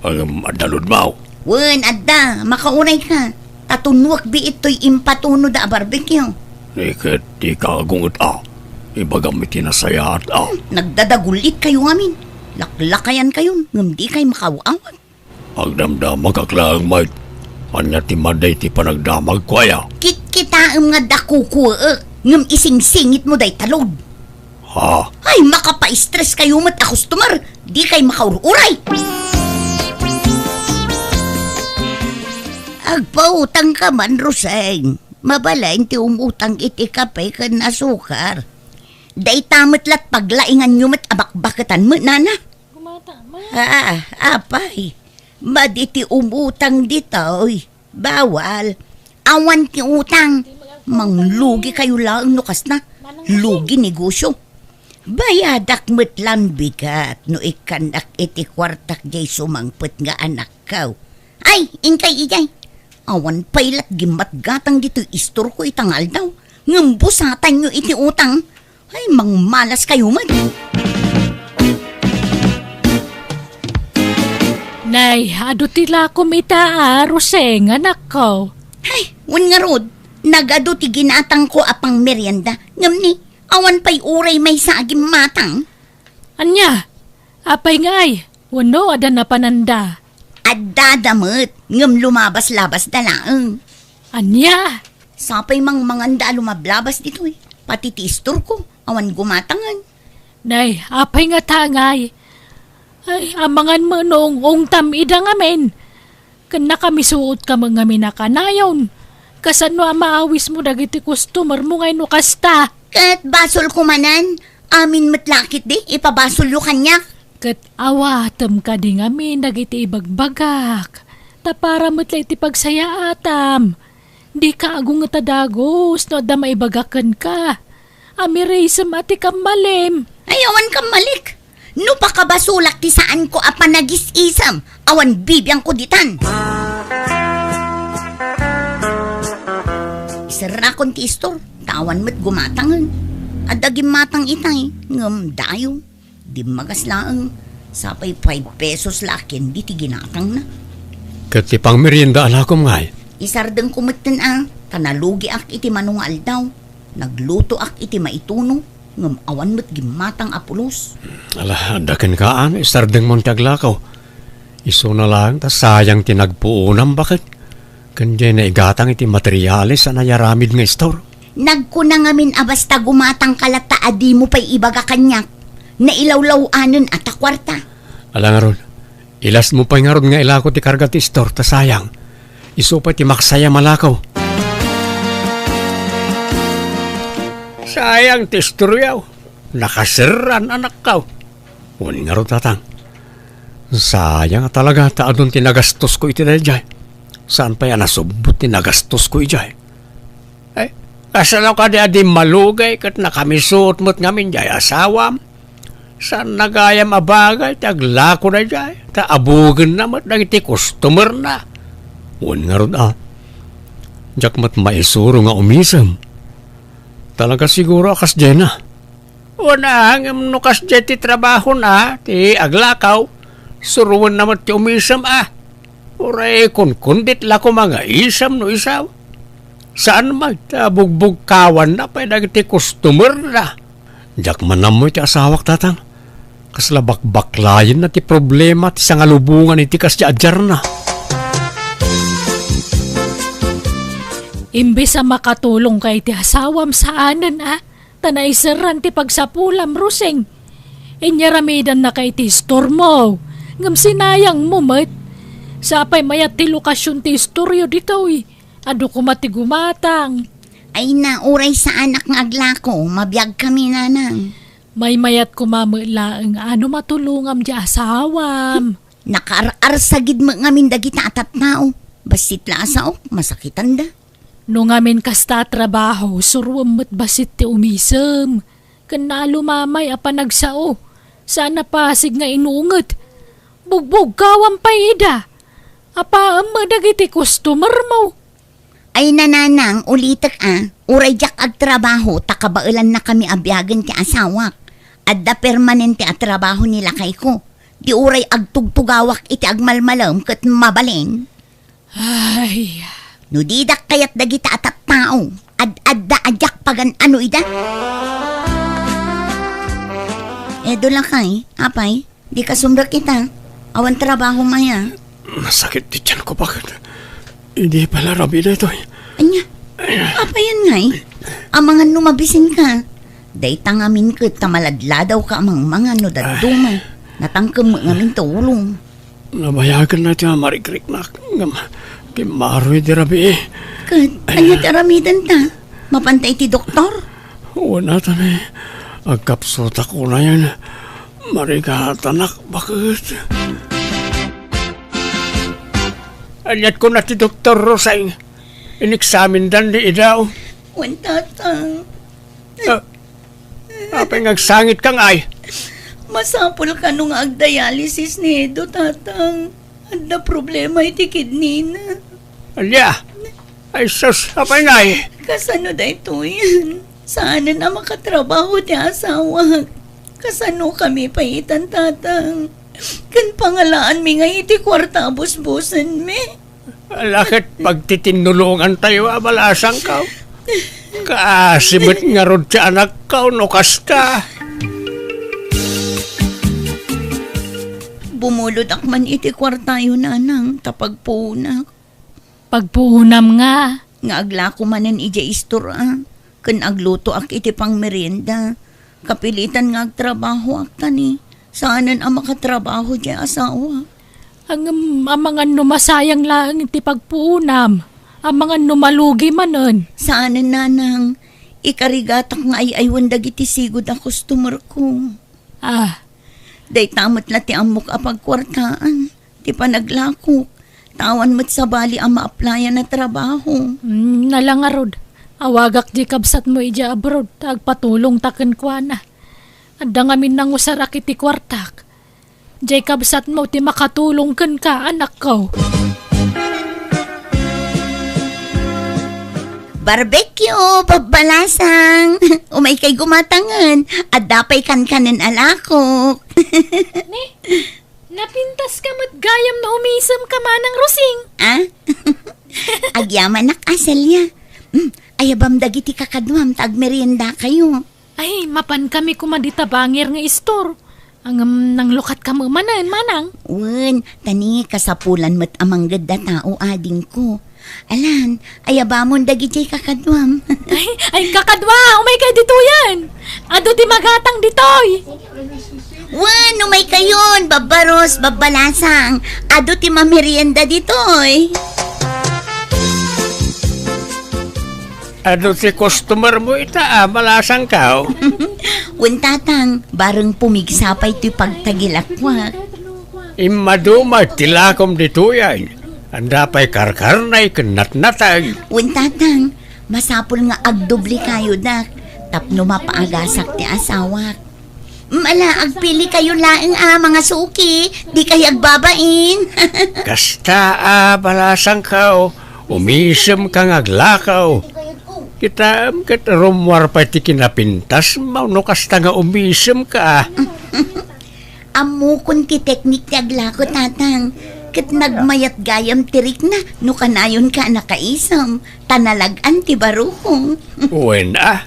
Ngem adda ludmaw? Wen, adda, makauray ka. Ta tunuek biit toy impatunoda a barbecue. Ni ket dika agunget a. Ibagam iti nasayaat a. Hmm, nagdadagulit kayo ngamin. Laklakayan kayon, ngem di kay makaw-awat. Agdamdamagak laeng met. Ania ti madi ti panagdamagko aya? Kitkitaem nga adda kukuek, ngem isingsingitmo dayta load. Ha? Ay, makapaistres kayo met a customer. Di kay makaur-uray. Agpautang ka man, Roseng. Mabalin ti umutang iti kape ken asukar. Dayta met lat paglainganyo met a bakbaketan met, nana. Gumata, ma. Ah, apay. Madi ti umutang ditoy. Bawal. Awan ti utang. Manglugi kayo laeng no kasna. Lugi negosyo. Bayadak met lang bigat no ikkannak iti kuartak diay sumangpet nga anakko. Ay, inkay idiay. Awan pay lat gimmatgatang ditoy istorko ita nga aldaw. Ngem busatanyo iti utang. Ay, mangmalas kayo met. Nay, adu ti lakom ita a, Roseng, anakko. Ay, wen ngarud, nagadu ti ginatangko a pangmerienda. Ngem ni, awan pay uray maysa a gimmatang. Ania? Apay ngay? Wenno adda napananda? Addada met, ngem lumabas-labasda laeng. Ania? Sapay mangmanganda a lumablabas ditoy. Pati ti istorko, awan gumatangen. Nay, apay ngata ngay? Ay, amangan met no ung-ungtam ida ngamin. Ken nakamisuotka met ngamin a kanayon. Kasano a maawismo dagiti customermo ngay no kasta? Ket basolko manen, amin met la ketdi, ipabasolyo kaniak. Ket awatem kadi ngamin dagiti ibagbagak, ta para met la iti pagsayaatam. Dika agunget a dagus no adda maibagak kenka. Amirisem a ti kammalim. Ay, awan kammalik. No pakabasolak ti saanko a panagis-isem, awan bibiangko ditan. Iserrakon ti istor, ta awan met gumatangen. Adda gimmatang itay, ngem dayo. Dimmagas laeng, sapay five pesos la a candy ti ginatangna. Ket ti pangmerienda a lakom ngay? Isardengko metten a, ta nalugiak iti mano nga aldaw. Naglutoak iti maituno, ngem awan met gimmatang a pulos. Ala, adda kenka, ano, isardengmon ti aglako. Isuna laeng ta sayang ti nagpuonam, baket. Ken diay naigatang iti materiales a nayaramid nga istor. Nagkuna ngamin a basta gumatangka latta a dimo pay ibaga kaniak. Nailawlaw-anen a ta kuarta. Ala ngarud, ilasmo pay ngarud nga ilako ti karga ti istor ta sayang. Isu pay ti maksayam a lako. Sayang ti istoryo. Nakaserran, anakko. Wen ngarud, tatang. Sayang a talaga ta adun ti nagastosko iti daydiay. Saan pay a nasubbot ti nagastosko idiay? Eh, Kasano kadi a di malugay ket nakamisuot met ngamin diay asawam? Saanna gayam a bagay ti aglako daydiay, ta abugenna met dagiti customer-na. Wen ngarud a, diak met maisuro nga umisem. Talaga siguro a kasdiayna. Wen a, ngem no kasdiay ti trabahona ti aglakaw, suroenna met ti umisem a. Uray kunkundit la koma nga isem no isaw. Saan met ta bugbugkawanna pay dagiti customer-na. Diak man ammo iti asawak, Tatang. Kasla bakbaklayenna ti problema ti sangalubongan iti kasdiay a diarna. Imbes a makatulongka iti asawam, saanen a, ta naiserran ti pagsapulam, Rosing. Inyaramidannak iti istormo, ngem sinayangmo met. Sapay mayat ti lokasion ti istoryo ditoy. Adu koma ti gumatang. Ay na, uray saanak nga aglako, mabiagkami, Nanang. Maymayat koma met laeng a no matulongam diay asawam. Nakaar-arsagid met ngamin dagita a tattao. Bassit la a saok, masakitanda. No ngamin kasta a trabaho, suroem met bassit ti umisem. Ken naalumamay a panagsao, saan a pasig nga inunget. Bugbugkawam pay ida. Apaem met dagiti customer-mo. Ay, Nanang, ulitek a, uray diak agtrabaho ta kabaelannakami a biagen ti asawak. Adda permanente a trabaho ni lakayko. Di uray agtugtugawak iti agmalmalem ket mabalin. Ay. No didak kayat dagita a tattao, ad-adda a diak pagan-ano ida. Edo lakay, apay, di ka sumrek ita. Awan trabaho maya. Masakit ti tiyan ko, bakit? Idi pala rabi daytoy. Anya? Apay ngay? Amangan no mabisin ka. Dayta ngamin ket ta maladladaw ka a mangmangan no dadduma. Natangkem met ngamin ta ulom. Nabayagen na ti mangrikriknak ngem kimmaroy ti rabii. Ket ania ti aramidenta? Mapanta iti doktor? Wen a, ta ni agkapsutak unayen marigatanak baket. Aniat kuna ti doktor, Rosing? Ineksamindan ni idaw. Wen, Tatang. Ah, apay nga agsangit ka ngay? Masapul kano nga agdialysis ni Edo, Tatang. Adda problema iti kidney-na. Ania? Ay sus, apay ngay? Kasano daytoy? Saanen a makatrabaho ti asawak. Kasano kami pay itan, Tatang? Ken pangalaanmi ngay iti kuarta a busbusenmi. Ala ket pagtitinnulongantayo a balasangko. Kaasi met ngarud ti anakko no kasta. Bumulodak man iti kuartayo, Nanang, ta pagpuonak. Pagpuonam nga? Nga aglako manen idiay istor-a, ken aglutoak iti pangmerienda. Kapilitan nga agtrabahoak ta ni, saanen a makatrabaho diay asawa. Ngem amangan no masayang laeng ti pagpuonam, amangan no malugi manen. Saanen, Nanang, ikarigatak nga ay-aywen dagiti sigud a customer-ko. Ah. Dayta met la ti ammok a pagkuartaan. Ti panaglakok, ta awan met sabali a ma-applyan a trabaho. Mm, nala ngarud, awagak diay kabsatmo idiay abroad, ta agpatulongta kenkuana. Adda ngamin nangusarak iti kuartak. Diay kabsatmo ti makatulong kenka, anakko. Barbecue, babbalasang! Umaykay gumatangen, adda pay kankanen a lakok. Ni? Napintaska met gayam no umisemka, Manang Rosing. Ah? Agyamanak a, Celia. Mm, ayabam dagiti kakaduam ta agmeriendakayo. Ay, mapankami koma dita bangir nga istor. Ngem nanglukatka met manen, Manang. Wen, ta ni kasapulan met a manggedda tao, adingko. Alan, ayabamon dagidiay kakaduam. Ay, ay, kakadua, umaykay ditoyen. Adu ti magatang ditoy. Wen, umaykayon, Babba Ros, Babba Lasang. Adu ti mamerienda ditoy. Adu ti customer-mo ita a, Balasangko? Wen, Tatang, bareng pumigsa pay toy pagtagilakuak. Immaduma ti lakom ditoyen. Adda pay karkarnay ken natnatay. Wen, Tatang, Masapul nga agdubli kayo, dak, tapno mapaagasak ti asawak. Mala, agpili kayo laeng a mga suki, di kayo agbabain. Kasta a balasangkaw, umisem ka nga aglakaw. Kitaem ket rummuar pay ti kinapintas, mano kasta nga umisem ka. Ammokon ti teknik ti aglako, Tatang, ket nagmayat gayam ti rikna no kanayon ka a nakaisem, ta nalag-an ti barukong. Wen a,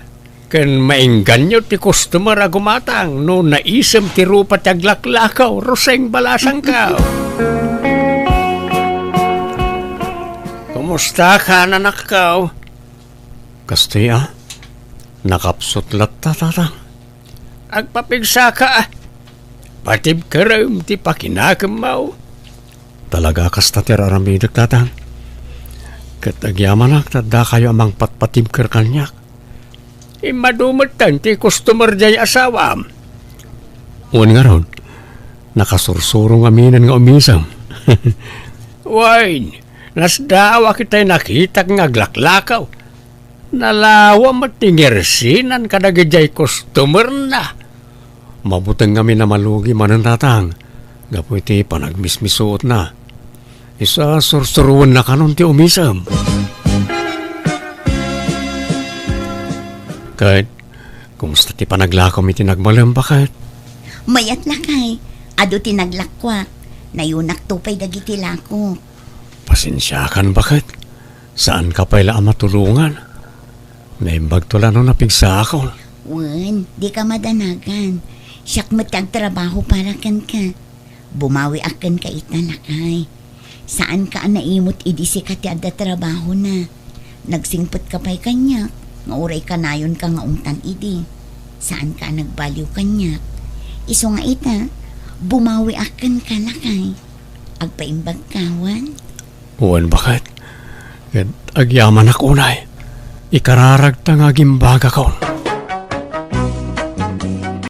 ken maingganyo ti customer a gumatang no naisem ti rupa ti aglaklakaw, Roseng balasangkaw. Kumusta ka, nanakkaw? Kastoy a, nakapsut latta, Tatang. Agpapigsaka, patibkerem ti pakinakemmaw. Talaga kasta ti ar-aramidek, Tatang. Ket agyamanak ta addakayo a mangpatpatibker kaniak. Immadu metten ti customer diay asawam. Wen ngarud, nakasursuro ngaminen nga umisem. Wen, nasdaaw a kitay nakitak nga aglaklakaw. Nalawa met ti ngersinan kadagidiay customerna. Mabuteng ngamin a malugi manen, Tatang, gapu iti panagmismisuotna. Isu a sursuruenna kanon ti umisem. Ket, kumusta ti panaglakom iti nagmalem, baket? Mayat, lakay. Adu ti naglakkuak. Nayunakto pay dagiti lakok. Pasensiakan, baket. Saanka pay la a matulongan. Naimbagto la no napigsakon. Wen, dika madanagan. Siak met ti agtrabaho para kenka. Bumawiak kenka ita, lakay. Saanka a naimut idi sika ti adda trabahona. Nagsingpetka pay kaniak, nga uray kanayonka nga ungtan idi. Saanka a nagbaliw kaniak. Isu nga ita, bumawiak kenka, lakay. Agpaimbagka, wen? Wen, baket. Ket agyamanak unay. Ikararagta nga agimbagakon.